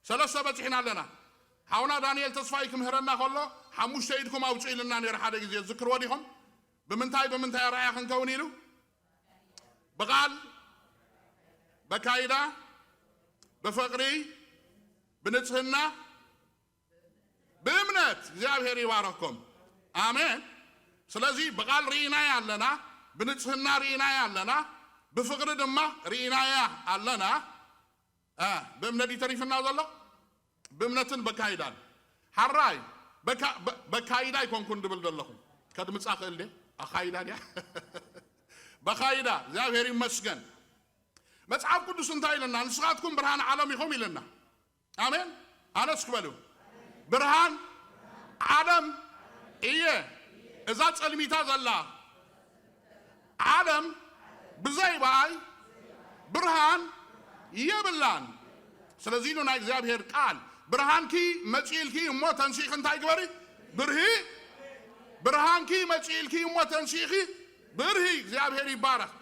ሰለስተ በጺሕና ኣለና። ሓውና ዳንኤል ተስፋይ ክምህረና ከሎ፣ ሓሙሽተ ኢድኩም ኣውጽኡ ኢልና ነይሩ ሓደ ግዜ፣ ዝክርዎ ዲኹም? ብምንታይ፣ ብምንታይ ኣርኣያ ክንከውን ኢሉ? ብቓል፣ በካይዳ፣ ብፍቕሪ፣ ብንጽህና፣ ብእምነት። እግዚኣብሔር ይባረኩም። ኣሜን። ስለዚ ብቓል ርኢናያ ኣለና፣ ብንጽህና ርኢናያ ኣለና፣ ብፍቕሪ ድማ ርኢናያ ኣለና። እ፣ ብእምነት እዩ ተሪፍና ዘሎ? ብእምነትን በካይዳን። ሓራይ፣ በካ-፣ በ-፣ በካይዳ ኣይኮንኩን ድብል ዘለኹ። ከድምጻ ክእል ድየ? ኣኻይዳ ድያ? በካይዳ፣ እግዚኣብሔር ይመስገን። መጽሓፍ ቅዱስ እንታይ ኢለና? ንስኻትኩም ብርሃን ዓለም ኢኹም ኢለና። ኣሜን። ኣነስ ክበሉ። ብርሃን ዓለም እየ። እዛ ጸልሚታ ዘላ ዓለም ብዘይ ብኣይ ብርሃን የብላን። ስለዚ ኢሉ ናይ እግዚኣብሔር ቃል፣ "ብርሃንኪ መጺእልኪ እሞ ተንሲእኺ እንታይ ግበሪ? ብርሂ። ብርሃንኪ መጺእልኪ እሞ ተንሲእኺ ብርሂ።" እግዚኣብሔር ይባረኽ።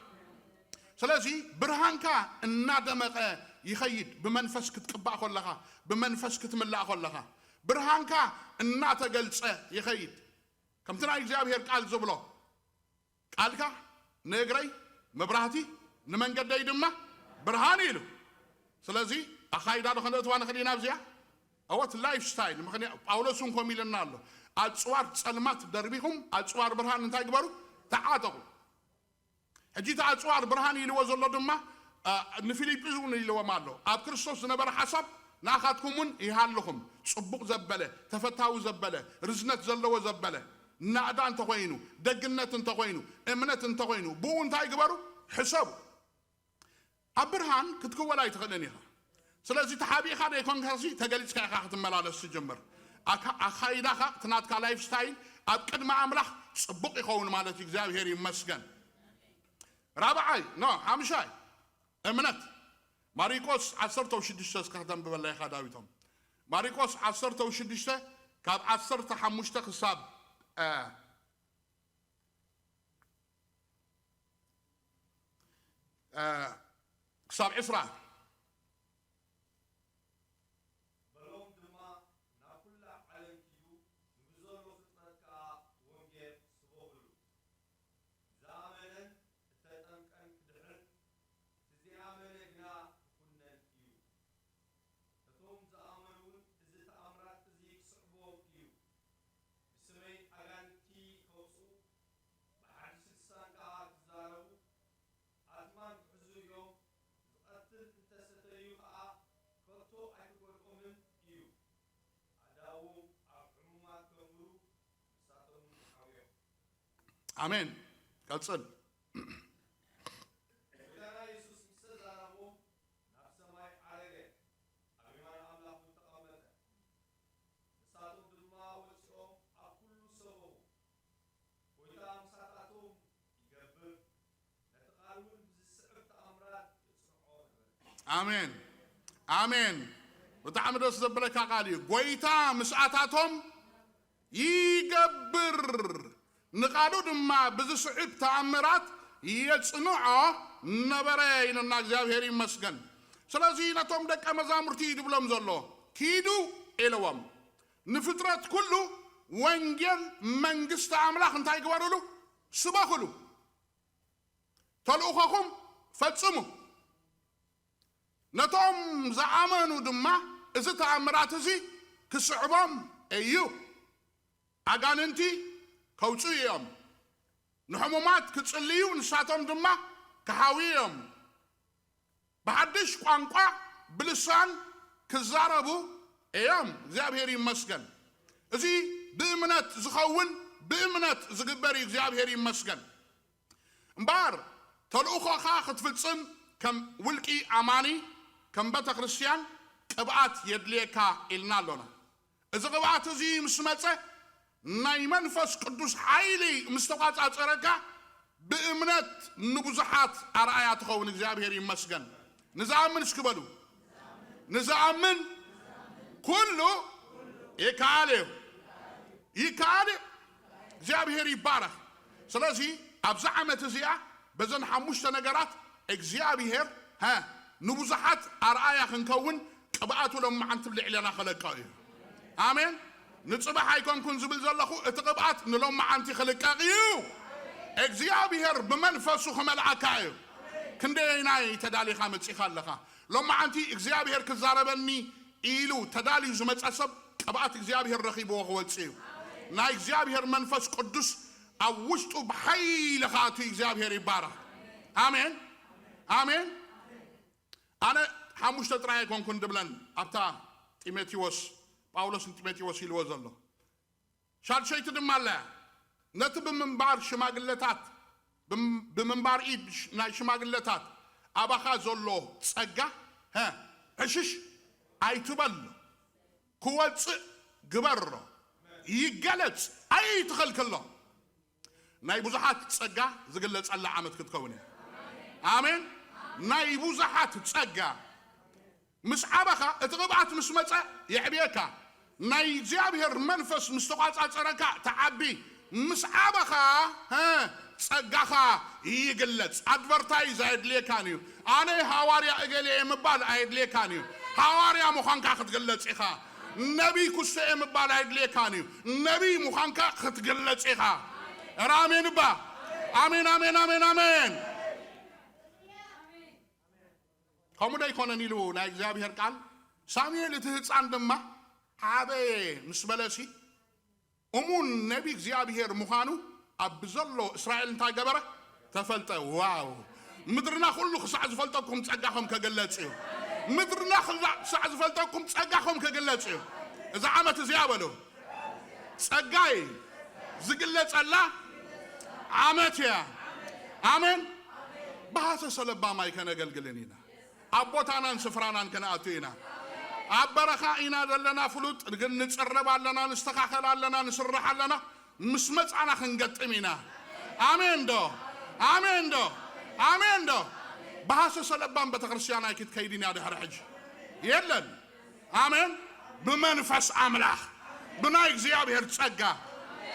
ስለዚ ብርሃንካ እናደመቐ ይኸይድ። ብመንፈስ ክትቅባእ ከለኻ፣ ብመንፈስ ክትምላእ ከለኻ፣ ብርሃንካ እናተገልጸ ይኸይድ። ከምቲ ናይ እግዚኣብሔር ቃል ዝብሎ፣ "ቃልካ ንእግረይ መብራህቲ፣ ንመንገደይ ድማ ብርሃን" ኢሉ። ስለዚ ኣኻይዳ ዶ ከነእትዋ ንኽእል ኢና ኣብዚኣ? ኣወት ላይፍ ስታይል። ምኽንያቱ ጳውሎስ እውን ከምኡ ኢለና ኣሎ፣ "ኣጽዋር ጸልማት ደርቢኹም፣ ኣጽዋር ብርሃን እንታይ ግበሩ? ተዓጠቑ።" ሕጂ እቲ ኣጽዋር ብርሃን ኢልዎ ዘሎ ድማ፣ አ፣ ንፊልጲስ እውን ኢልዎም ኣሎ፣ "ኣብ ክርስቶስ ዝነበረ ሓሳብ ንኣኻትኩም እውን ይሃልኹም፣ ጽቡቕ ዘበለ፣ ተፈታዊ ዘበለ፣ ርዝነት ዘለዎ ዘበለ፣ ናእዳ እንተኾይኑ፣ ደግነት እንተኾይኑ፣ እምነት እንተኾይኑ፣ ብኡ እንታይ ግበሩ? ሕሰቡ።" ኣብ ብርሃን ክትክወል ኣይትኽእልን ኢኻ። ስለዚ ተሓቢእካ ዘይኮንካሲ ተገሊጽካ ኢኻ ክትመላለስ ትጅምር። ኣካ-፣ ኣኻይዳኻ፣ እቲ ናትካ ላይፍ ስታይል ኣብ ቅድሚ ኣምላኽ ጽቡቕ ይኸውን ማለት እዩ። እግዚኣብሔር ይመስገን። ራብዓይ፣ ኖ፣ ሓምሻይ፣ እምነት። ማሪቆስ ዓሰርተ ሽዱሽተ እስከ ከተንብበላ ኢኻ ዳዊቶም። ማሪቆስ ዓሰርተ ሽዱሽተ ካብ ዓሰርተ ሓሙሽተ ክሳብ፣ እ፣ እ፣ ክሳብ ዕስራ። በሎም ድማ፣ ናብ ኩላ ዓለም ኪዱ፣ ንብዘሎ ፍጥረት ከኣ ወንጌል ስበኹሉ። ዝኣመነን እተጠምቀን ክድሕን፣ እቲ ዘይኣመነ ግና ክኹነን እዩ። እቶም ዝኣመኑ እውን እዚ ተኣምራት እዚ ክስዕቦም እዩ። ብስመይ ኣጋንንቲ ከውጽኡ፣ ብሓድሽ ልሳን ከኣ ክዛረቡ፣ ኣትማን ክሕዙ እዮም። ዝቐትል እንተ ሰተዩ ኸኣ ከቶ ኣይክጎድኦምን እዩ። ኣእዳዎም ኣብ ሕሙማት ከንብሩ፣ ንሳቶም እውን ይሓውዮም። ኣሜን። ቀጽል። ኣሜን፣ ኣሜን። ብጣዕሚ ደስ ዘብለካ ቃል እዩ። ጎይታ ምስኣታቶም ይገብር፣ ንቓሉ ድማ ብዝስዕብ ተኣምራት የጽንዖ ነበረ ኢሉና። እግዚኣብሔር ይመስገን። ስለዚ ነቶም ደቀ መዛሙርቲ እዩ ድብሎም ዘሎ፣ ኪዱ ኢለዎም፣ ንፍጥረት ኩሉ ወንጌል መንግስቲ ኣምላኽ እንታይ ግበሩሉ? ስበኹሉ። ተልእኾኹም ፈጽሙ። ነቶም ዝኣመኑ ድማ እዚ ተኣምራት እዚ ክስዕቦም እዩ። ኣጋንንቲ ከውፅኡ እዮም። ንሕሙማት ክጽልዩ፣ ንሳቶም ድማ ክሓውዩ እዮም። ብሓድሽ ቋንቋ ብልሳን ክዛረቡ እዮም። እግዚኣብሔር ይመስገን። እዚ ብእምነት ዝኸውን፣ ብእምነት ዝግበር እዩ። እግዚኣብሔር ይመስገን። እምበኣር ተልእኾኻ ክትፍጽም ከም ውልቂ ኣማኒ፣ ከም ቤተ ክርስቲያን ቅብኣት የድልየካ ኢልና ኣሎና። እዚ ቅብኣት እዚ ምስ መጸ፣ ናይ መንፈስ ቅዱስ ሓይሊ ምስ ተቋጻጸረካ፣ ብእምነት ንብዙሓት ኣርኣያ ትኸውን። እግዚኣብሔር ይመስገን። ንዝኣምን እስኪ በሉ፣ ንዝኣምን ኩሉ ይከኣል እዩ። ይከኣል እዩ። እግዚኣብሔር ይባረኽ። ስለዚ ኣብዚ ዓመት እዚኣ በዘን ሓሙሽተ ነገራት እግዚኣብሔር፣ ሀ፣ ንብዙሓት ኣርኣያ ክንከውን ቅብኣቱ ሎማዓንቲ ኣብ ልዕሌና ክለቀቕ እዩ። ኣሜን። ንጽባሕ ኣይኮንኩን ዝብል ዘለኹ፣ እቲ ቅብኣት ንሎማዓንቲ ክልቀቕ እዩ። እግዚኣብሔር ብመንፈሱ ክመልኣካ እዩ። ክንደየናይ ተዳሊኻ መጺኻ ኣለኻ? ሎማዓንቲ እግዚኣብሔር ክዛረበኒ ኢሉ ተዳልዩ ዝመጸ ሰብ ቅብኣት እግዚኣብሔር ረኺብዎ ክወጽእ እዩ። ናይ እግዚኣብሔር መንፈስ ቅዱስ ኣብ ውሽጡ ብሓይሊ ክኣቱ እዩ። እግዚኣብሔር ይባረኽ። ኣሜን፣ ኣሜን። ኣነ ሓሙሽተ ጥራይ ኣይኮንኩን ድብለን ኣብታ ጢሞቴዎስ፣ ጳውሎስ ንጢሞቴዎስ ኢልዎ ዘሎ። ሻድሸይቲ ድማ ኣለያ። ነቲ ብምንባር ሽማግለታት፣ ብም-፣ ብምንባር ኢድ ሽ-፣ ናይ ሽማግለታት ኣባኻ ዘሎ ጸጋ፣ ሀ፣ ዕሽሽ ኣይትበሎ። ክወጽእ ግበሮ። ይገለጽ ኣይትኸልክሎ። ናይ ብዙሓት ጸጋ ዝግለጸላ ዓመት ክትከውን እያ። ኣሜን። ናይ ብዙሓት ጸጋ ምስ ዓበኻ፣ እቲ ቅብኣት ምስ መጸ የዕብየካ። ናይ እግዚኣብሔር መንፈስ ምስ ተቋጻጸረካ ትዓቢ። ምስ ዓበኻ፣ ሀ፣ ጸጋኻ ይግለጽ። ኣድቨርታይዝ ኣየድልየካን እዩ። ኣነ ሃዋርያ እገሌ እየ ምባል ኣየድልየካን እዩ። ሃዋርያ ምዃንካ ክትግለጽ ኢኻ። ነቢይ ኩስተ እየ ምባል ኣየድልየካን እዩ። ነቢይ ምዃንካ ክትግለጽ ኢኻ። ኧረ ኣሜን እባ። ኣሜን፣ ኣሜን፣ ኣሜን፣ ኣሜን። ከምኡ ዶ ኣይኮነን ኢሉ ናይ እግዚኣብሔር ቃል? ሳሙኤል እቲ ህፃን ድማ ዓበየ ምስ በለሲ፣ እሙን ነቢ እግዚኣብሔር ምዃኑ ኣብ ብዘሎ እስራኤል እንታይ ገበረ? ተፈልጠ። ዋው! ምድርና ኩሉ ክሳዕ ዝፈልጠኩም ጸጋኹም ከግለጽ እዩ። ምድርና ክላ-፣ ክሳዕ ዝፈልጠኩም ጸጋኹም ከግለጽ እዩ። እዛ ዓመት እዚኣ በሉ፣ ጸጋይ ዝግለጸላ ዓመት እያ። ኣሜን። ብሃሰሰ ለባም ኣይከነገልግልን ኢና። ኣብ ቦታናን ስፍራናን ክንኣቱ ኢና። ኣብ በረኻ ኢና ዘለና ፍሉጥ፣ ግን ንጽረብ ኣለና፣ ንስተኻኸል ኣለና፣ ንስራሕ ኣለና። ምስ መጻና ክንገጥም ኢና። ኣሜን ዶ? ኣሜን ዶ? ኣሜን ዶ? ብሃሰሰ ለባም ቤተክርስትያን ኣይክትከይድን እያ ድሕሪ ሕጂ። የለን። ኣሜን። ብመንፈስ ኣምላኽ፣ ብናይ እግዚኣብሔር ጸጋ፣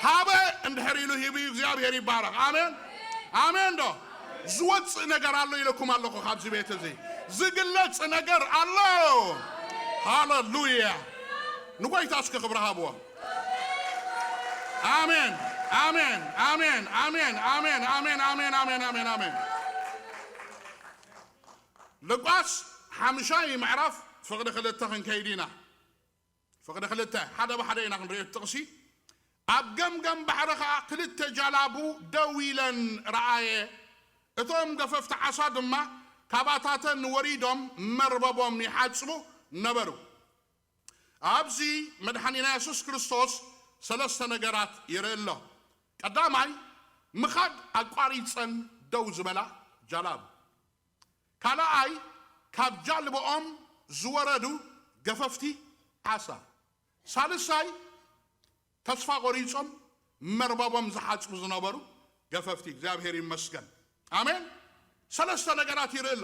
ሃበ እንድሕር ኢሉ ሂቡ እዩ። እግዚኣብሔር ይባረኽ። ኣሜን። ኣሜን ዶ? ዝወጽእ ነገር ኣሎ ኢለኩም ኣለኹ። ካብዚ ቤት እዚ ዝግለጽ ነገር ኣሎ። ሃሌሉያ። ንጎይታ እስኪ ክብሪ ሃብዎ። ኣሜን፣ ኣሜን፣ ኣሜን፣ ኣሜን፣ ኣሜን፣ ኣሜን፣ ኣሜን፣ ኣሜን፣ ኣሜን፣ ኣሜን። ሉቃስ ሓምሻይ ምዕራፍ ፍቕዲ ክልተ ክንከይድ ኢና። ፍቕዲ ክልተ፣ ሓደ ብሓደ ኢና ክንሪኦ እቲ ጥቕሲ። ኣብ ገምገም ባሕሪ ኸኣ ክልተ ጃላቡ ደው ኢለን ረኣየ። እቶም ገፈፍቲ ዓሳ ድማ ካባታተን ወሪዶም መርበቦም ይሓጽቡ ነበሩ። ኣብዚ መድሓኒና የሱስ ክርስቶስ ሰለስተ ነገራት ይርኢ ኣሎ። ቀዳማይ፣ ምኻድ ኣቋሪጸን ደው ዝበላ ጃላቡ። ካልኣይ፣ ካብ ጃልባኦም ዝወረዱ ገፈፍቲ ዓሳ። ሳልሳይ፣ ተስፋ ቆሪጾም መርበቦም ዝሓጽቡ ዝነበሩ ገፈፍቲ። እግዚኣብሔር ይመስገን። ኣሜን። ሰለስተ ነገራት ይርኢ ኣሎ።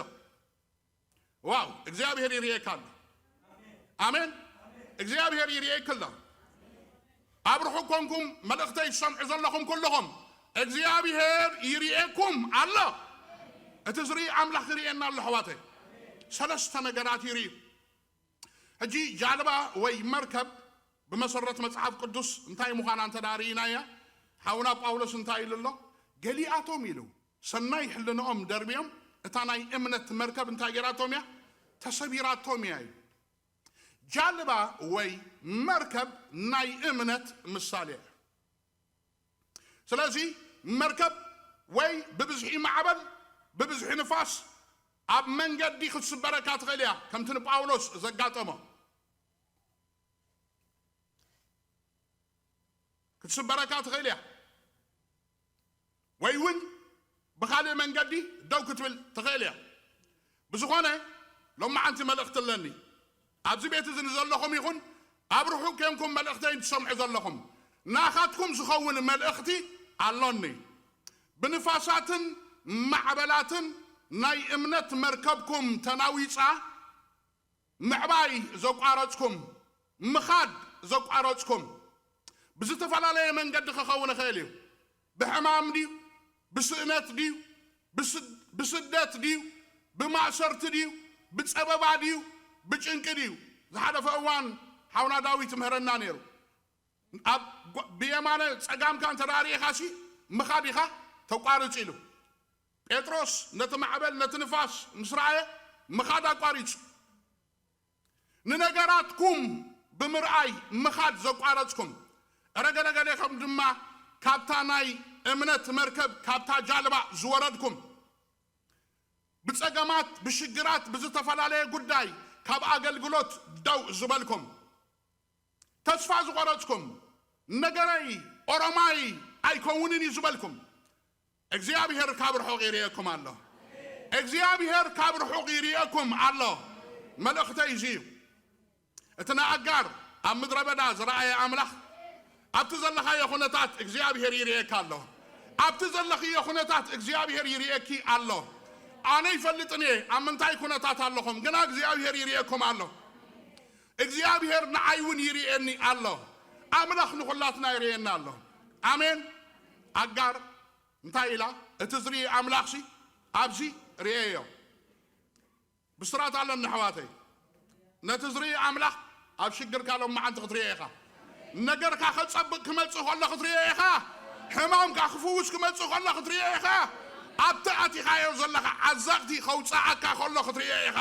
ዋው፣ እግዚኣብሔር ይርእየካ ኣሎ። ኣሜን። እግዚኣብሔር ይርእየካ ኣሎ። ኣብ ርሑቕ ኮንኩም መልእኽተይ ትሰምዑ ዘለኹም ኩልኹም፣ እግዚኣብሔር ይርእየኩም ኣሎ። እቲ ዝርኢ ኣምላኽ ይርእየና ኣሎ ኣሕዋተይ። ሰለስተ ነገራት ይርእዩ። ሕጂ ጃልባ ወይ መርከብ ብመሰረት መጽሓፍ ቅዱስ እንታይ ምዃና እንተ ደኣ ርኢናያ፣ ሓውና ጳውሎስ እንታይ ኢሉ ኣሎ? ገሊኣቶም ኢሉ ሰናይ ሕልንኦም ደርብዮም እታ ናይ እምነት መርከብ እንታይ ገይራቶም እያ? ተሰቢራቶም እያ ኢሉ። ጃልባ ወይ መርከብ ናይ እምነት ምሳሌ እያ። ስለዚ መርከብ ወይ ብብዝሒ ማዕበል ብብዝሒ ንፋስ ኣብ መንገዲ ክትስበረካ ትኽእል እያ፣ ከምቲ ንጳውሎስ ዘጋጠሞ። ክትስበረካ ትኽእል እያ፣ ወይ እውን ብኻልእ መንገዲ ደው ክትብል ትኽእል እያ። ብዝኾነ ሎማዓንቲ መልእኽቲ ኣለኒ። ኣብዚ ቤት እዚ ንዘለኹም ይኹን ኣብ ርሑቕ ኬንኩም መልእኽተይ ትሰምዑ ዘለኹም፣ ናኻትኩም ዝኸውን መልእኽቲ ኣሎኒ። ብንፋሳትን ማዕበላትን ናይ እምነት መርከብኩም ተናዊጻ፣ ምዕባይ ዘቋረጽኩም፣ ምኻድ ዘቋረጽኩም፣ ብዝተፈላለየ መንገዲ ክኸውን ይኽእል እዩ። ብሕማም ድዩ? ብስእነት ድዩ? ብስድ-፣ ብስደት ድዩ? ብማእሰርቲ ድዩ? ብጸበባ ድዩ? ብጭንቂ ድዩ? ዝሓለፈ እዋን ሓውና ዳዊት ምህረና ነይሩ። ኣብ ጓ-፣ ብየማነ ጸጋምካ እንተ ደኣ ርኢኻሲ ምኻድ ኢኻ ተቋርጽ ኢሉ። ጴጥሮስ ነቲ ማዕበል ነቲ ንፋስ ምስ ረኣየ ምኻድ ኣቋሪጹ። ንነገራትኩም ብምርኣይ ምኻድ ዘቋረጽኩም፣ እረ ገለገሌኹም ድማ ካብታ ናይ እምነት መርከብ ካብታ ጃልባ ዝወረድኩም፣ ብጸገማት ብሽግራት ብዝተፈላለየ ጉዳይ ካብ ኣገልግሎት ደው ዝበልኩም፣ ተስፋ ዝቖረጽኩም፣ ነገረይ ኦሮማይ ኣይከውንን እዩ ዝበልኩም፣ እግዚኣብሔር ካብ ርሑቕ ይርእየኩም ኣሎ። እግዚኣብሔር ካብ ርሑቕ ይርእየኩም ኣሎ። መልእኽተይ እዚ እዩ። እቲ ንኣጋር ኣብ ምድረ በዳ ዝረኣየ ኣምላኽ ኣብቲ ዘለኻዮ ኩነታት እግዚኣብሔር ይርእየካ ኣሎ። ኣብቲ ዘለኽዮ ኩነታት እግዚኣብሔር ይርእየኪ ኣሎ። ኣነ ይፈልጥን እየ ኣብ ምንታይ ኩነታት ኣለኹም፣ ግና እግዚኣብሔር ይርእየኩም ኣሎ። እግዚኣብሔር ንዓይ እውን ይርእየኒ ኣሎ። ኣምላኽ ንኹላትና ይርእየና ኣሎ። ኣሜን። ኣጋር እንታይ ኢላ? እቲ ዝርኢ ኣምላኽሲ ኣብዚ ርእየዮ። ብስራት ኣለኒ ኣሕዋተይ። ነቲ ዝርኢ ኣምላኽ ኣብ ሽግርካ ሎማዓንቲ ክትርእዮ ኢኻ። ነገርካ ከጸብቕ ክመጽእ ከሎ ክትርእዮ ኢኻ። ሕማምካ ክፍውስ ክመጽእ ከሎ ክትርእዮ ኢኻ። ኣብቲ ኣቲኻዮ ዘለኻ ዓዘቕቲ ከውጽኣካ ከሎ ክትርእዮ ኢኻ።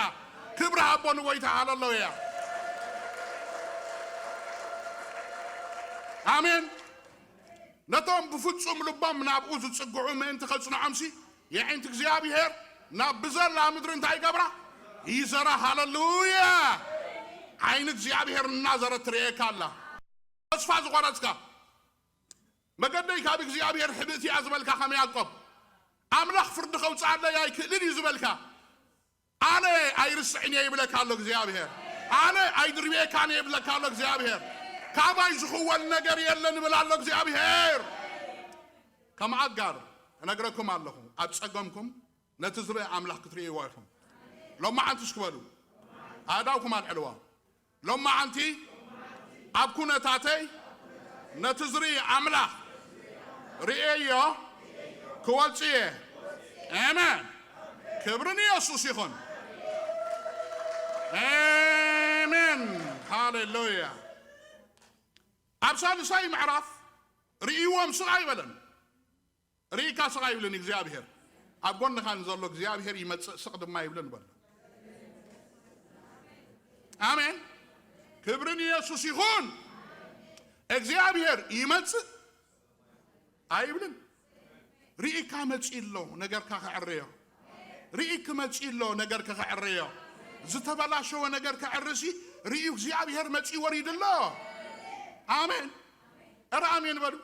ክብሪ ሃቦ ንጎይታ። ሃለሉያ። ኣሜን። ነቶም ብፍጹም ልቦም ናብኡ ዝጽግዑ ምእንቲ ከጽንዖምሲ፣ የዒንቲ እግዚኣብሔር ናብ ብዘላ ምድሪ እንታይ ይገብራ? ይዘራ። ሃለሉያ! ዓይኒ እግዚኣብሔር እናዘረት ትርእየካ ኣላ። ተስፋ ዝቖረጽካ፣ መገደይ ካብ እግዚኣብሔር ሕብእቲ እያ ዝበልካ፣ ከም ያዕቆብ፣ ኣምላኽ ፍርዲ ከውጽኣለይ ኣይክእልን እዩ ዝበልካ፣ ኣነ ኣይርስዕን እየ ይብለካ ኣሎ እግዚኣብሔር። ኣነ ኣይድርብየካን እየ ይብለካ ኣሎ እግዚኣብሔር። ካባይ ዝኽወል ነገር የለን ይብል ኣሎ እግዚኣብሔር። ከም ኣጋር እነግረኩም ኣለኹ፣ ኣብ ጸገምኩም ነቲ ዝርእ ኣምላኽ ክትርእይዎ ኢኹም። ሎማዓንቲ እስኪ በሉ፣ ኣእዳውኩም ኣልዕልዋ። ሎማዓንቲ ኣብ ኩነታተይ ነቲ ዝርኢ ኣምላኽ ርእየዮ ክወጽእ እየ። ኣሜን። ክብሪ ንየሱስ ይኹን። ኣሜን። ሃሌሉያ። ኣብ ሳልሳይ ምዕራፍ ርእይዎም ስቕ ኣይበለን። ርኢካ ስቕ ኣይብልን እግዚኣብሔር። ኣብ ጎንኻ ንዘሎ እግዚኣብሔር ይመጽእ ስቕ ድማ ኣይብልን በሎ። ኣሜን። ክብሪ ንየሱስ ይኹን። እግዚኣብሔር ይመጽእ ኣይብልን። ርኢካ መጺእ ኣሎ ነገርካ ከዕርዮ። ርኢክ መጺእ ኣሎ ነገርካ ከዕርዮ። ዝተበላሸወ ነገር ከዕርሲ ርእዩ እግዚኣብሔር መጺእ ወሪዱ ኣሎ። ኣሜን። እረ ኣሜን በሉ።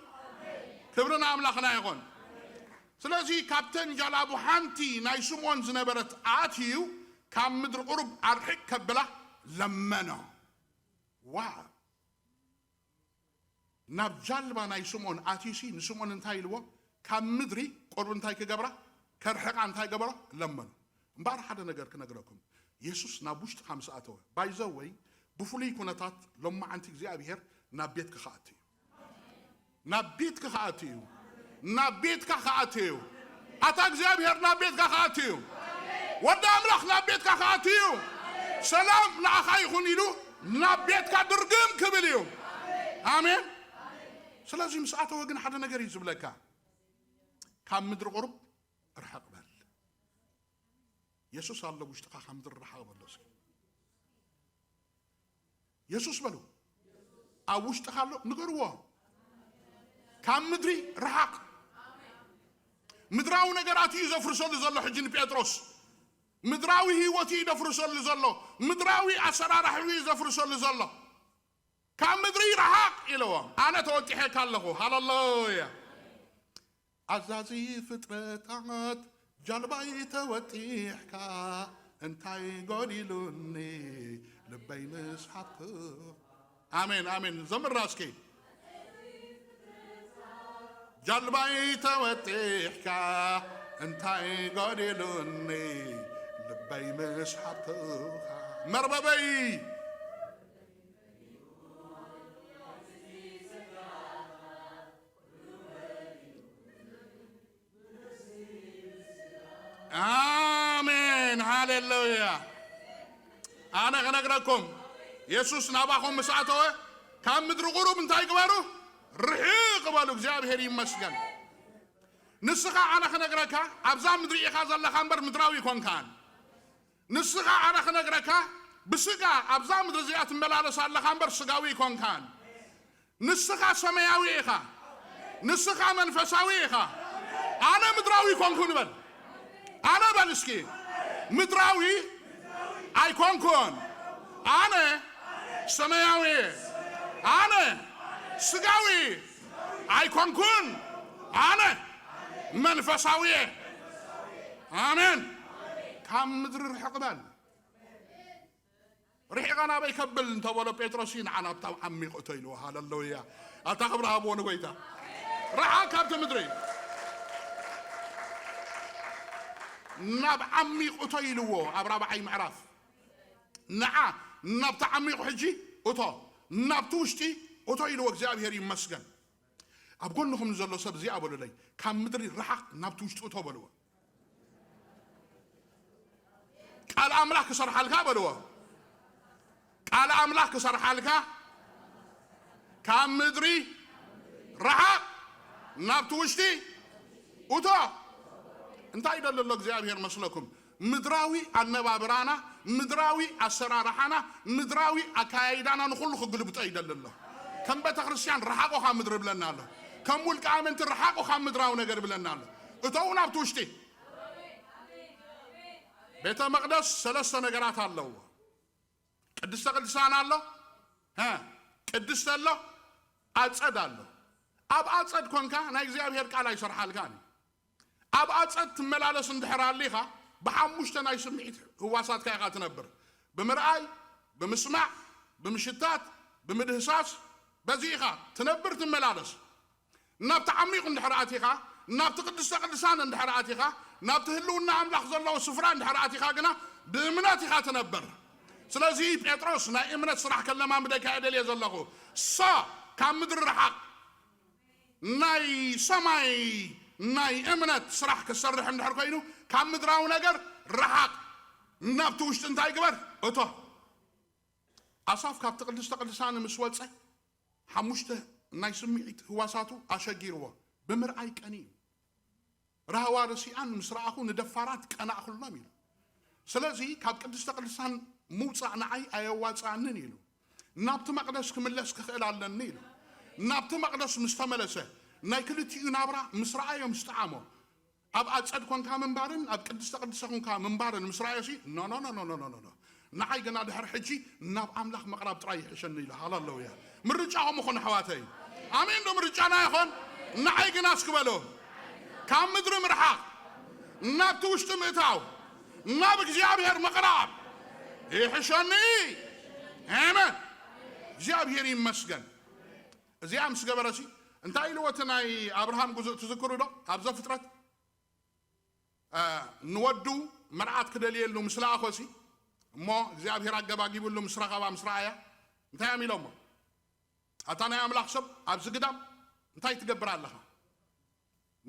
ክብሪ ንኣምላኽና ይኹን። ስለዚ ካብተን ጃላቡ ሓንቲ ናይ ስምዖን ዝነበረት ኣትዩ ካብ ምድሪ ቁሩብ ኣርሕቕ ከብላ ለመኖ። ዋው! ናብ ጃልባ ናይ ስምዖን ኣትዩሲ ንስምዖን እንታይ ኢልዎ? ካብ ምድሪ ቁሩብ እንታይ ክገብራ? ከርሕቓ እንታይ ገበሮ? ለመኖ። እምበኣር ሓደ ነገር ክነግረኩም፣ የሱስ ናብ ውሽጥኻ ምስ ኣተወ፣ ባይዘወይ ብፍሉይ ኩነታት ሎማዓንቲ እግዚኣብሔር ናብ ቤትካ ክኣቱ እዩ። ናብ ቤትካ ክኣቱ እዩ። ናብ ቤትካ ክኣቱ እዩ። ኣታ እግዚኣብሔር ናብ ቤትካ ክኣቱ እዩ። ወዲ ኣምላኽ ናብ ቤትካ ክኣቱ እዩ። ሰላም ንኣኻ ይኹን ኢሉ ናብ ቤትካ ድርግም ክብል እዩ። ኣሜን። ስለዚ ምስ ኣተወ ግን ሓደ ነገር እዩ ዝብለካ፣ ካብ ምድሪ ቁሩብ ርሕቕ በል። የሱስ ኣሎ ውሽጥኻ፣ ካብ ምድሪ ርሓቕ በሎ እስኪ። የሱስ በሉ ኣብ ውሽጥኻ ኣሎ፣ ንገርዎ። ካብ ምድሪ ርሓቕ። ምድራዊ ነገራት እዩ ዘፍርሰሉ ዘሎ ሕጂ ንጴጥሮስ። ምድራዊ ህይወት እዩ ዘፍርሰሉ ዘሎ። ምድራዊ ኣሰራርሓ እዩ ዘፍርሰሉ ዘሎ። ካብ ምድሪ ርሓቕ ኢለዎ። ኣነ ተወጢሐካ ኣለኹ። ሃለሉያ። ኣዛዚ ፍጥረታት ጃልባይ ተወጢሕካ እንታይ ጎዲሉኒ ልበይ ምስ ሓብኩ። ኣሜን ኣሜን። ዘምራ እስኪ። ጃልባይ ተወጢሕካ እንታይ ጎዲሉኒ ልበይ ምስ ሓብኩኻ መርበበይ። ኣሜን ሃሌሉያ። ኣነ ክነግረኩም፣ የሱስ ናባኹም ምስ ኣተወ ካብ ምድሪ ቁሩብ እንታይ ግበሩ? ርሕቕ በሉ። እግዚኣብሔር ይመስገን። ንስኻ ኣነ ክነግረካ ኣብዛ ምድሪ ኢኻ ዘለኻ እምበር ምድራዊ ኣይኮንካን። ንስኻ ኣነ ክነግረካ ብስጋ ኣብዛ ምድሪ እዚኣ ትመላለስ ኣለኻ እምበር ስጋዊ ኣይኮንካን። ንስኻ ሰማያዊ ኢኻ። ንስኻ መንፈሳዊ ኢኻ። ኣነ ምድራዊ ኣይኮንኩን በል። ኣነ በል እስኪ ምድራዊ ኣይኮንኩን። ኣነ ሰማያዊ እየ። ኣነ ስጋዊ ኣይኮንኩን። ኣነ መንፈሳዊ እየ። ኣሜን። ካብ ምድሪ ርሕቕ በል። ርሒቐ ናበይ ከብል እንተበሎ ጴጥሮስ ንዓ ናብታ ዓሚቕ እቶ ኢልዎ። ሃለሉያ። ኣታ ክብሪ ሃብዎ ንጎይታ። ረሓቕ ካብቲ ምድሪ ናብ ዓሚቕ እቶ ኢልዎ ኣብ ራብዓይ ምዕራፍ። ንዓ ናብቲ ዓሚቕ ሕጂ እቶ፣ ናብቲ ውሽጢ እቶ ኢልዎ። እግዚኣብሔር ይመስገን። ኣብ ጎንኹም ንዘሎ ሰብ እዚኣ በሉለይ፣ ካብ ምድሪ ረሓቕ ናብቲ ውሽጢ እቶ በልዎ። ቃል ኣምላኽ ክሰርሓልካ በልዎ። ቃል ኣምላኽ ክሰርሓልካ ካብ ምድሪ ረሓቕ ናብቲ ውሽጢ እቶ። እንታይ ይደሊ ኣሎ እግዚኣብሔር መስለኩም? ምድራዊ ኣነባብራና፣ ምድራዊ ኣሰራርሓና፣ ምድራዊ ኣካያይዳና ንኹሉ ክግልብጦ ይደሊ ኣሎ። ከም ቤተ ክርስቲያን ረሓቑ ካብ ምድሪ ብለና ኣሎ። ከም ውልቀ ኣመንቲ ረሓቑ ካብ ምድራዊ ነገር ብለና ኣሎ። እተው ናብቲ ውሽጢ። ቤተ መቕደስ ሰለስተ ነገራት ኣለዎ። ቅድስተ ቅዱሳን ኣሎ፣ ሀ፣ ቅድስተ ኣሎ፣ ኣጸድ ኣሎ። ኣብ ኣጸድ ኮንካ ናይ እግዚኣብሔር ቃል ኣይሰርሓልካን እዩ። ኣብ ኣጸድ ትመላለስ እንድሕር ኣሊኻ ብሓሙሽተ ናይ ስምዒት ህዋሳትካ ኢኻ ትነብር። ብምርኣይ፣ ብምስማዕ፣ ብምሽታት፣ ብምድህሳስ፣ በዚ ኢኻ ትነብር ትመላለስ። ናብቲ ዓሚቕ እንድሕር ኣቲኻ፣ ናብቲ ቅድስተ ቅዱሳን እንድሕር ኣቲኻ፣ ናብቲ ህልውና ኣምላኽ ዘለዎ ስፍራ እንድሕር ኣቲኻ ግና ብእምነት ኢኻ ትነብር። ስለዚ ጴጥሮስ ናይ እምነት ስራሕ ከለማምደካ እየ ደልየ ዘለኹ። ሶ ካብ ምድሪ ረሓቕ። ናይ ሰማይ ናይ እምነት ስራሕ ክሰርሕ እንድሕር ኮይኑ ካብ ምድራዊ ነገር ረሓቕ። ናብቲ ውሽጢ እንታይ ግበር? እቶ። ኣሳፍ ካብቲ ቅድስተ ቅዱሳን ምስ ወጸ ሓሙሽተ ናይ ስምዒት ህዋሳቱ ኣሸጊርዎ። ብምርኣይ ቀንዩ። ራህዋ ርሲኣን ምስ ረኣኹ ንደፋራት ቀናእኩሎም ኢሉ። ስለዚ ካብ ቅድስተ ቅዱሳን ምውጻእ ንዓይ ኣየዋጽኣንን ኢሉ። ናብቲ መቕደስ ክምለስ ክኽእል ኣለኒ ኢሉ። ናብቲ መቕደስ ምስ ተመለሰ ናይ ክልቲኡ ናብራ ምስ ረኣዮ ምስ ጠዓሞ ኣብ ኣጸድ ኮንካ ምንባርን ኣብ ቅድስተ ቅዱሳን ኮንካ ምንባርን ምስ ረኣዮሲ ኖ ኖ ኖ ኖ ኖ ኖ ኖ ኖ ንዓይ ግና ድሕሪ ሕጂ ናብ ኣምላኽ ምቕራብ ጥራይ ይሕሸኒ ኢሉ። ሃለሉያ። ምርጫኹም ይኹን ኣሕዋተይ። ኣሜን ዶ ምርጫና ይኾን? ንዓይ ግና እስኪ በሎ ካብ ምድሪ ምርሓቕ ናብቲ ውሽጢ ምእታው ናብ እግዚኣብሔር ምቕራብ ይሕሸኒ። ኣሜን። እግዚኣብሔር ይመስገን። እዚኣ ምስ ገበረሲ እንታይ ኢልዎ እቲ ናይ ኣብርሃም ጉዙእ ትዝክሩ ዶ? ኣብ ዘፍጥረት እ፣ ንወዱ መርዓት ክደልየሉ ምስ ለኣኾሲ እሞ እግዚኣብሔር ኣገባጊብሉ ምስ ረኸባ ምስ ረኣያ እንታይ እዮም ኢሎሞ? ኣታ ናይ ኣምላኽ ሰብ ኣብዚ ግዳም እንታይ ትገብር ኣለኻ?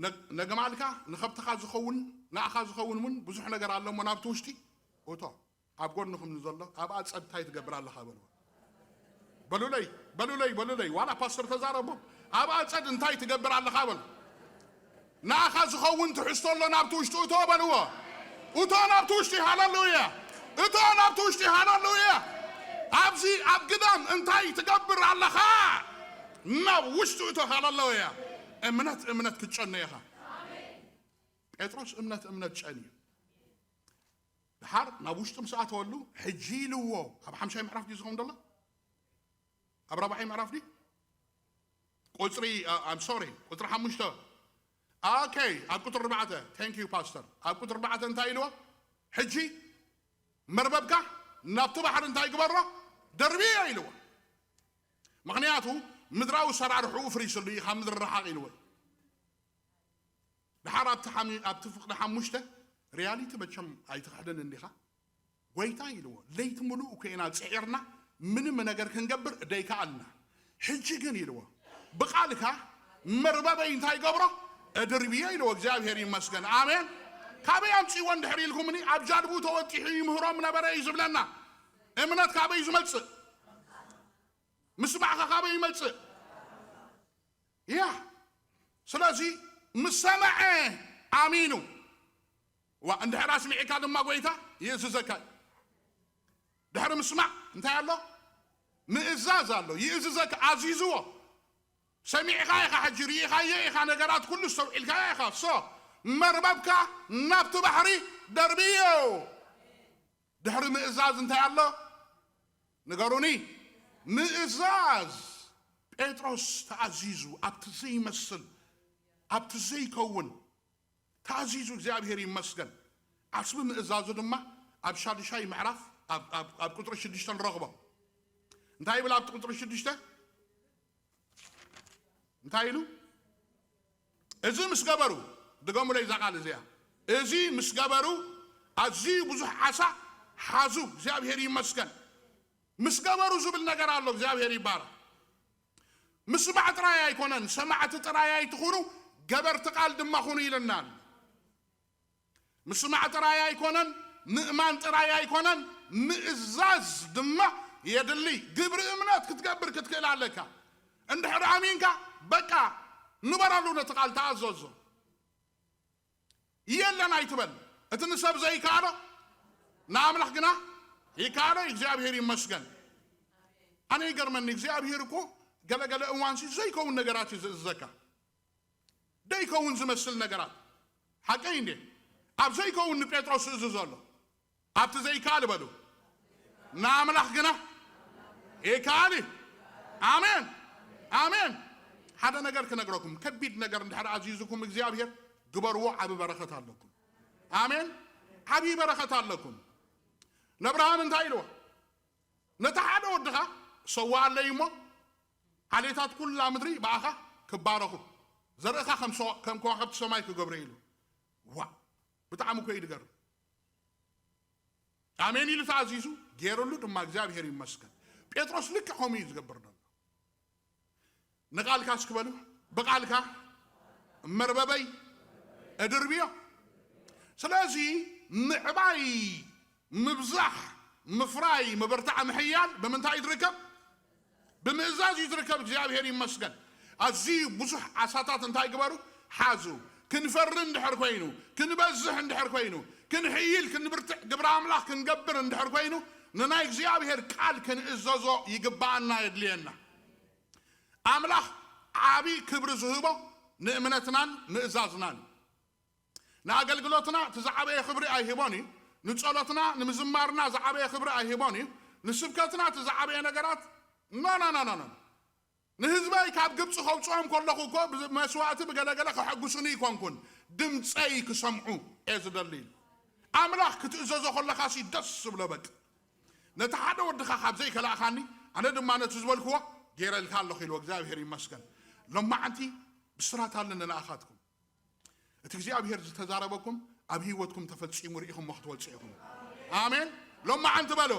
ነ- ነገማልካ ንኸብትኻ ዝኸውን ንኣኻ ዝኸውን እውን ብዙሕ ነገር ኣለሞ ናብቲ ውሽጢ እቶ ኣብ ጎንኹም ንዘሎ ኣብ ኣጸድ እንታይ ትገብር ኣለኻ በልዎ። በሉለይ በሉለይ በሉለይ ዋላ ፓስተር ተዛረቦም ኣብ ኣጸድ እንታይ ትገብር ኣለኻ በሉ። ንኣኻ ዝኸውን ትሕዝቶ ኣሎ ናብቲ ውሽጢ እቶ በልዎ። እቶ ናብቲ ውሽጢ ሃለሉያ። እቶ ናብቲ ውሽጢ ሃለሉያ። ኣብዚ ኣብ ግዳም እንታይ ትገብር ኣለኻ? ናብ ውሽጢ እቶ ሃለሉያ። እምነት እምነት ክትጨነ ኢኻ። ጴጥሮስ እምነት እምነት ጨንዩ ድሓር ናብ ውሽጢ ምስ ኣተወሉ ሕጂ ኢልዎ። ኣብ ሓምሻይ ምዕራፍ ድዩ ዝኸውን ዘሎ? ኣብ ራብዓይ ምዕራፍ ድዩ? ቁፅሪ ኣም ሶሪ ቁፅሪ ሓሙሽተ ኦኬ ኣብ ቁፅሪ ኣርባዕተ thank you pastor ኣብ ቁፅሪ ኣርባዕተ እንታይ ኢልዎ? ሕጂ መርበብካ ናብቲ ባሕሪ እንታይ ግበሮ? ደርብዮ ኢልዎ። ምኽንያቱ ምድራዊ ሰራርሕኡ ፍሪስሉ እዩ ካብ ምድሪ ረሓቕ ኢልዎ። ድሓር ኣብቲ ሓሚ- ኣብቲ ፍቕዲ ሓሙሽተ ሪያሊቲ መቸም ኣይትኽሕድን እንዲኻ ጎይታ ኢልዎ ለይቲ ሙሉእ ኮይና ፅዒርና ምንም ነገር ክንገብር ደይከኣልና ሕጂ ግን ኢልዎ ብቓልካ መርበበይ እንታይ ገብሮ እድርብዮ ኢልዎ እግዚኣብሔር ይመስገን ኣሜን። ካበይ ኣምፅዎ እንድሕር ኢልኩምኒ ኣብ ጃልቡ ተወጢሑ ይምህሮም ነበረ እዩ ዝብለና። እምነት ካበይ ዝመፅእ ምስማዕካ ካበይ ይመፅእ? ያ ስለዚ ምስ ሰምዐ ኣሚኑ ዋ እንድሕር ኣስሚዕካ ድማ ጎይታ ይእዝዘካ እዩ። ድሕሪ ምስማዕ እንታይ ኣሎ? ምእዛዝ ኣሎ። ይእዝዘካ ኣዚዝዎ። ሰሚዕካ ኢኻ ሕጂ ርኢኻዮ ኢኻ ነገራት ኩሉ ዝተውዒልካዮ ኢኻ። ሶ መርበብካ ናብቲ ባሕሪ ደርብዮ። ድሕሪ ምእዛዝ እንታይ ኣሎ? ንገሩኒ። ምእዛዝ ጴጥሮስ ተኣዚዙ ኣብቲ ዘይመስል ኣብቲ ዘይከውን ተኣዚዙ እግዚኣብሔር ይመስገን። ዓስቢ ምእዛዙ ድማ ኣብ ሻድሻይ ምዕራፍ ኣብ- ኣብ- ኣብ ቁፅሪ ሽዱሽተ ንረኽቦ። እንታይ ይብል ኣብቲ ቁፅሪ ሽዱሽተ? እንታይ ኢሉ? እዚ ምስ ገበሩ ድገሙለይ እዛ ቃል እዚኣ። እዚ ምስ ገበሩ ኣዝዩ ብዙሕ ዓሳ ሓዙ እግዚኣብሔር ይመስገን። ምስ ገበሩ ዝብል ነገር ኣሎ እግዚኣብሔር ይባረክ። ምስማዕ ጥራይ ኣይኮነን ሰማዕቲ ጥራይ ኣይትኹኑ ገበርቲ ቃል ድማ ኹኑ ኢለና ኣሎ። ምስማዕ ጥራይ ኣይኮነን ምእማን ጥራይ ኣይኮነን ምእዛዝ ድማ የድሊ። ግብሪ እምነት ክትገብር ክትክእል ኣለካ። እንድሕር ኣሚንካ በቃ ንበረሉ ነቲ ቃል ተኣዘዞ። የለን ኣይትበል። እቲ ንሰብ ዘይከኣሎ ንኣምላኽ ግና ይከኣሎ። እግዚኣብሔር ይመስገን። ኣነ ይገርመኒ እግዚኣብሔር እኮ ገለገለ እዋንሲ ዘይከውን ነገራት እዩ ዝእዝዘካ። ደይከውን ዝመስል ነገራት ሓቀይ እንዴ? ኣብ ዘይከውን ንጴጥሮስ እዝዞ ኣሎ። ኣብቲ ዘይከኣል በሉ ንኣምላኽ ግና ይከኣል እዩ። ኣሜን ኣሜን። ሓደ ነገር ክነግረኩም ከቢድ ነገር እንድሕር ኣዚዙኩም እግዚኣብሔር ግበርዎ። ዓቢ በረኸት ኣለኩም። ኣሜን። ዓቢ በረኸት ኣለኩም። ነብርሃም እንታይ ኢልዎ? ነቲ ሓደ ወድኻ ሰዋኣለይ እሞ ዓሌታት ኩላ ምድሪ ብኣኻ ክባረኹ ዘርእኻ ከም ሰው- ከም ከዋኸብቲ ሰማይ ክገብረ ኢሉ። ዋ ብጣዕሚ እኮ እዩ ዝገርም። ኣሜን ኢሉ ተኣዚዙ ገይረሉ ድማ እግዚኣብሔር ይመስገን። ጴጥሮስ ልክዕ ከምኡ እዩ ዝገብር ዘሎ። ንቓልካ እስኪ በሉ ብቓልካ መርበበይ እድርብዮ። ስለዚ ምዕባይ ምብዛሕ ምፍራይ ምብርታዕ ምሕያል ብምንታይ እዩ ዝርከብ? ብምእዛዝ እዩ ዝርከብ። እግዚኣብሔር ይመስገን። ኣዝዩ ብዙሕ ዓሳታት እንታይ ግበሩ ሓዙ። ክንፈሪ እንድሕር ኮይኑ ክንበዝሕ እንድሕር ኮይኑ ክንሕይል ክንብርትዕ ግብሪ ኣምላኽ ክንገብር እንድሕር ኮይኑ ንናይ እግዚኣብሔር ቃል ክንእዘዞ ይግብኣና የድልየና። ኣምላኽ ዓቢ ክብሪ ዝህቦ ንእምነትናን ምእዛዝናን ንኣገልግሎትና እቲ ዝዓበየ ክብሪ ኣይህቦን እዩ። ንጸሎትና ንምዝማርና ዝዓበየ ክብሪ ኣይህቦን እዩ። ንስብከትና እቲ ዝዓበየ ነገራት ኖ ኖ ኖ ኖ ኖ ንህዝበይ ካብ ግብፂ ከውፅኦም ከለኹ እኮ ብመስዋእቲ ብገለገለ ከሐጉሱኒ ይኮንኩን ድምፀይ ክሰምዑ እየ ዝደሊ ኢሉ። ኣምላኽ ክትእዘዞ ከለኻሲ ደስ ዝብሎ በቂ ነቲ ሓደ ወድኻ ካብ ዘይከላእኻኒ ኣነ ድማ ነቲ ዝበልክዎ ገይረልካ ኣለኹ ኢልዎ እግዚኣብሔር ይመስገን። ሎማዓንቲ ብስራት ኣለኒ ንኣኻትኩም እቲ እግዚኣብሔር ዝተዛረበኩም ኣብ ህይወትኩም ተፈፂሙ ርኢኹሞ ክትወፅኡ ኢኹም። ኣሜን። ሎማዓንቲ በሉ፣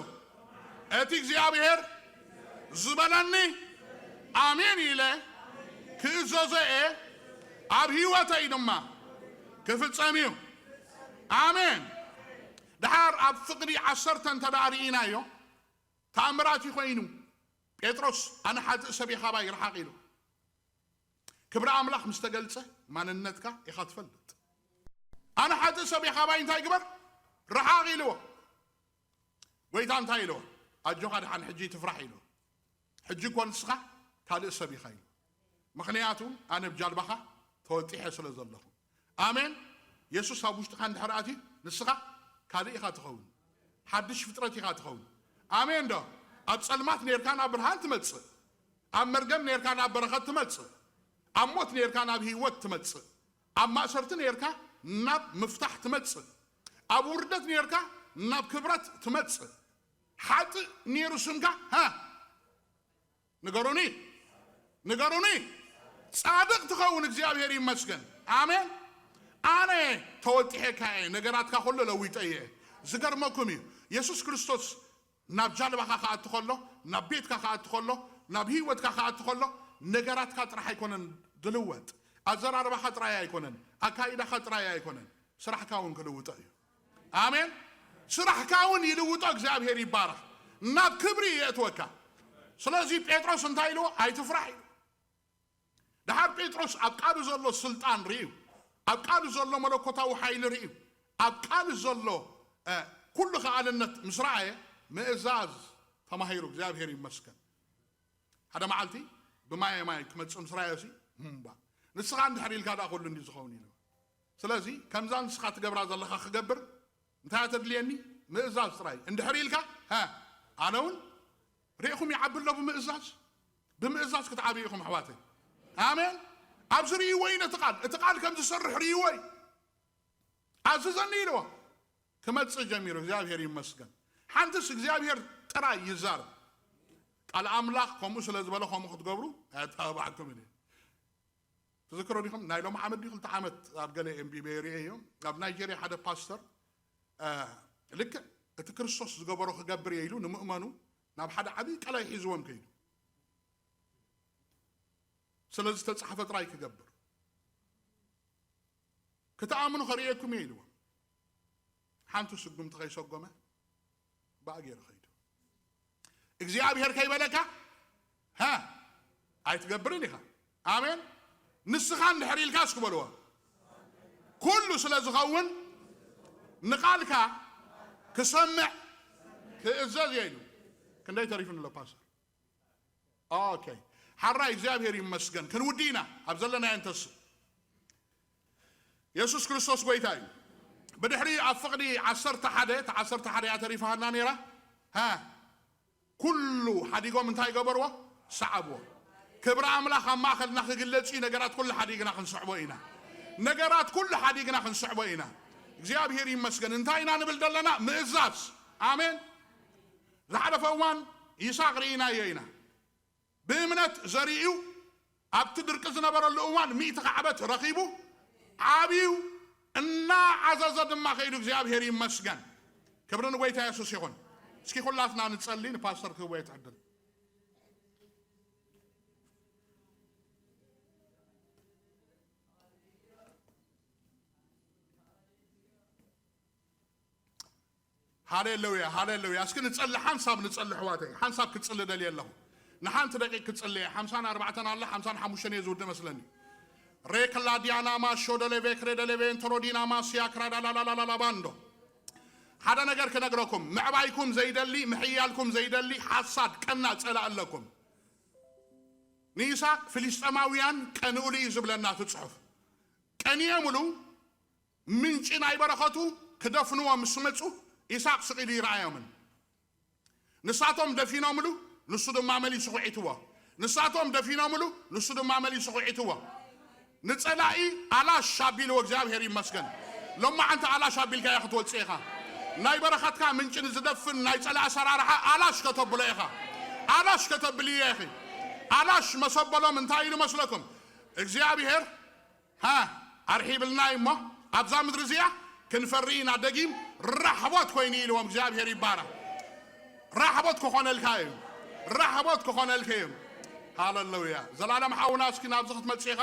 እቲ እግዚኣብሔር ዝበለኒ ኣሜን ኢለ ክእዘዞ እየ፣ ኣብ ህይወተይ ድማ ክፍጸም እዩ። ኣሜን። ድሓር ኣብ ፍቕዲ ዓሰርተ እንተ ደኣ ርኢናዮ፣ ተኣምራት እዩ ኮይኑ። ጴጥሮስ፣ "ኣነ ሓጥእ ሰብ እየ፣ ካባይ ርሓቕ" ኢሉ። ክብሪ ኣምላኽ ምስ ተገልጸ፣ ማንነትካ ኢኻ ትፈልጥ። "ኣነ ሓጥእ ሰብ እየ፣ ካባይ እንታይ ግበር? ርሓቕ" ኢልዎ። ጎይታ እንታይ ኢልዎ? "ኣጆኻ፣ ደሓን ሕጂ ትፍራሕ" ኢልዎ። "ሕጂ እኮ ንስኻ ካልእ ሰብ ኢኻ" ኢልዎ። "ምኽንያቱ ኣነ ብጃልባኻ ተወጢሐ ስለ ዘለኹ።" ኣሜን። የሱስ ኣብ ውሽጥኻ እንድሕር ኣትዩ፣ ንስኻ ካልእ ኢኻ ትኸውን። ሓድሽ ፍጥረት ኢኻ ትኸውን። ኣሜን ዶ? ኣብ ጸልማት ኔርካ ናብ ብርሃን ትመጽእ። ኣብ መርገም ኔርካ ናብ በረኸት ትመጽእ። ኣብ ሞት ኔርካ ናብ ህይወት ትመጽእ። ኣብ ማእሰርቲ ኔርካ ናብ ምፍታሕ ትመጽእ። ኣብ ውርደት ኔርካ ናብ ክብረት ትመጽእ። ሓጥእ ኔሩ ስምካ፣ ሃ? ንገሩኒ፣ ንገሩኒ። ጻድቕ ትኸውን፣ እግዚኣብሔር ይመስገን። ኣሜን። ኣነ ተወጢሐካ እየ፣ ነገራትካ ኩሉ ለዊጠ እየ። ዝገርመኩም እዩ፣ የሱስ ክርስቶስ ናብ ጃልባኻ ክኣቱ ከሎ፣ ናብ ቤትካ ክኣቱ ከሎ፣ ናብ ህይወትካ ክኣቱ ከሎ፣ ነገራትካ ጥራሕ ኣይኮነን ዝልወጥ። ኣዘራርባኻ ጥራይ ኣይኮነን፣ ኣካይዳኻ ጥራይ ኣይኮነን፣ ስራሕካ እውን ክልውጦ እዩ። ኣሜን። ስራሕካ እውን ይልውጦ፣ እግዚኣብሔር ይባረኽ። ናብ ክብሪ የእትወካ። ስለዚ ጴጥሮስ እንታይ ኢልዎ? "ኣይትፍራሕ" ኢሉ። ድሓር ጴጥሮስ ኣብ ቃሉ ዘሎ ስልጣን ርእዩ፣ ኣብ ቃሉ ዘሎ መለኮታዊ ሓይሊ ርእዩ፣ ኣብ ቃሉ ዘሎ፣ እ፣ ኩሉ ከኣልነት ምስ ረኣየ ምእዛዝ ተማሂሩ፣ እግዚኣብሔር ይመስገን። ሓደ መዓልቲ ብማየ ማይ ክመጽእ ምስ ረኣዮሲ፣ "እምባ፣ ንስኻ እንድሕር ኢልካ ደኣ ኩሉ እንዲ ዝኸውን" ኢሉ። ስለዚ ከምዛ ንስኻ ትገብራ ዘለኻ ክገብር እንታይ እያ ተድልየኒ? ምእዛዝ ጥራይ። እንድሕር ኢልካ፣ ሃ፣ ኣነ እውን ርኢኹም ይዓቢ ኣሎ ብምእዛዝ። ብምእዛዝ ክትዓብዩ ኢኹም ኣሕዋተይ። ኣሜን። ኣብዚ ርእይዎ እዩ ነቲ ቃል። እቲ ቃል ከም ዝሰርሕ ርእይዎ እዩ። ኣዝዘኒ ኢልዎ። ክመጽእ ጀሚሩ። እግዚኣብሔር ይመስገን። ሓንትስ እግዚኣብሔር ጥራይ ይዛረብ። ቃል ኣምላኽ ከምኡ ስለ ዝበለ ከምኡ ክትገብሩ ኣየተባብዓኩምን እየ። ትዝክሮ ዲኹም? ናይ ሎም ዓመት ድዩ ክልተ ዓመት ኣብ ገለ ኤምቢቢ ርእየ እዮ። ኣብ ናይጄርያ ሓደ ፓስተር፣ እ፣ ልክዕ እቲ ክርስቶስ ዝገበሮ ክገብር እየ ኢሉ ንምእመኑ ናብ ሓደ ዓብዪ ቀላይ ሒዝዎም ከይዱ። ስለ ዝተጻሕፈ ጥራይ ክገብር። "ክትኣምኑ ከርእየኩም እየ" ኢልዎም። ሓንቲ ስጉምቲ ከይሰጎመ ባእ ገይሩ ከይዱ። እግዚኣብሔር ከይበለካ፣ ሃ፣ ኣይትገብርን ኢኻ። ኣሜን። ንስኻ እንድሕር ኢልካ እስኪ በልዎ። ኩሉ ስለ ዝኸውን ንቓልካ ክሰምዕ ክእዘዝ እየ ኢሉ። ክንደይ ተሪፉ ንሎ ፓስተር? ኦኬ። ሓራይ እግዚኣብሔር ይመስገን። ክንውዲ ኢና ኣብ ዘለናዮ እንተስእ። የሱስ ክርስቶስ ጎይታ እዩ። ብድሕሪ ኣብ ፍቕዲ ዓሰርተ ሓደ፣ እታ ዓሰርተ ሓደ እያ ተሪፋሃና ነይራ። ሃ፣ ኩሉ ሓዲጎም እንታይ ገበርዎ? ሰዓብዎ። ክብሪ ኣምላኽ ኣብ ማእኸልና ክግለጽ እዩ። ነገራት ኩሉ ሓዲግና ክንስዕቦ ኢና። ነገራት ኩሉ ሓዲግና ክንስዕቦ ኢና። እግዚኣብሔር ይመስገን። እንታይ ኢና ንብል ዘለና? ምእዛዝ። ኣሜን። ዝሓለፈ እዋን ይስሐቅ ርኢናዮ ኢና። ብእምነት ዘሪኡ ኣብቲ ድርቂ ዝነበረሉ እዋን ሚእቲ ካዕበት ረኺቡ ዓብዩ፣ እናዓዘዘ ድማ ከይዱ። እግዚኣብሔር ይመስገን። ክብሪ ንጎይታ የሱስ ይኹን። እስኪ ኩላትና ንጸሊ፣ ንፓስተር ክህቦ የትዕድል። ሃሌሉያ፣ ሃሌሉያ። እስኪ ንጸሊ፣ ሓንሳብ ንጸሊ ኣሕዋተይ። ሓንሳብ ክጽሊ ደልየ ኣለኹ። ንሓንቲ ደቂቅ ክጽሊ እየ። ሓምሳን ኣርባዕተን ኣላ፣ ሓምሳን ሓሙሽተን እየ ዝውድእ መስለኒ። ሬክላ ዲያናማ ሾደሌ ቬክሬ ደሌ ቬንተሮ ዲናማ ሲያክራ ዳላላላላ ባንዶ። ሓደ ነገር ክነግረኩም፣ ምዕባይኩም ዘይደሊ፣ ምሕያልኩም ዘይደሊ ሓሳድ ቀና ጸላእ ኣለኩም። ንይስሐቅ ፍልስጤማውያን ቀንኡሉ እዩ ዝብለና እቲ ጽሑፍ። ቀኒኦምሉ ምንጪ ናይ በረኸቱ ክደፍንዎ ምስ መጹ፣ ይስሐቅ ስቕ ኢሉ ይረኣዮምን። ንሳቶም ደፊኖምሉ፣ ንሱ ድማ መሊሱ ኹዒትዎ። ንሳቶም ደፊኖምሉ፣ ንሱ ድማ መሊሱ ኹዒትዎ። ንጸላኢ ኣላሽ ኣቢልዎ፣ እግዚኣብሔር ይመስገን። ሎማዓንቲ ኣላሽ ኣቢልካዮ ክትወጽእ ኢኻ። ናይ በረኸትካ ምንጪ ንዝደፍን ናይ ጸላኢ ኣሰራርሓ ኣላሽ ከተብሎ ኢኻ። ኣላሽ ከተብልዮ ኢኺ። ኣላሽ መሰበሎም እንታይ ኢሉ መስለኩም? እግዚኣብሔር ሃ፣ ኣርሒብልና እዩ እሞ፣ ኣብዛ ምድሪ እዚኣ ክንፈሪ ኢና፣ ደጊም ራሕቦት ኮይኑ ኢልዎም እግዚኣብሔር ይባረኽ። ራሕቦት ክኾነልካ እዩ። ራሕቦት ክኾነልካ እዩ። ሃለሉያ። ዘላለም ሓውና እስኪ ናብዚ ክትመጽእ ኢኻ።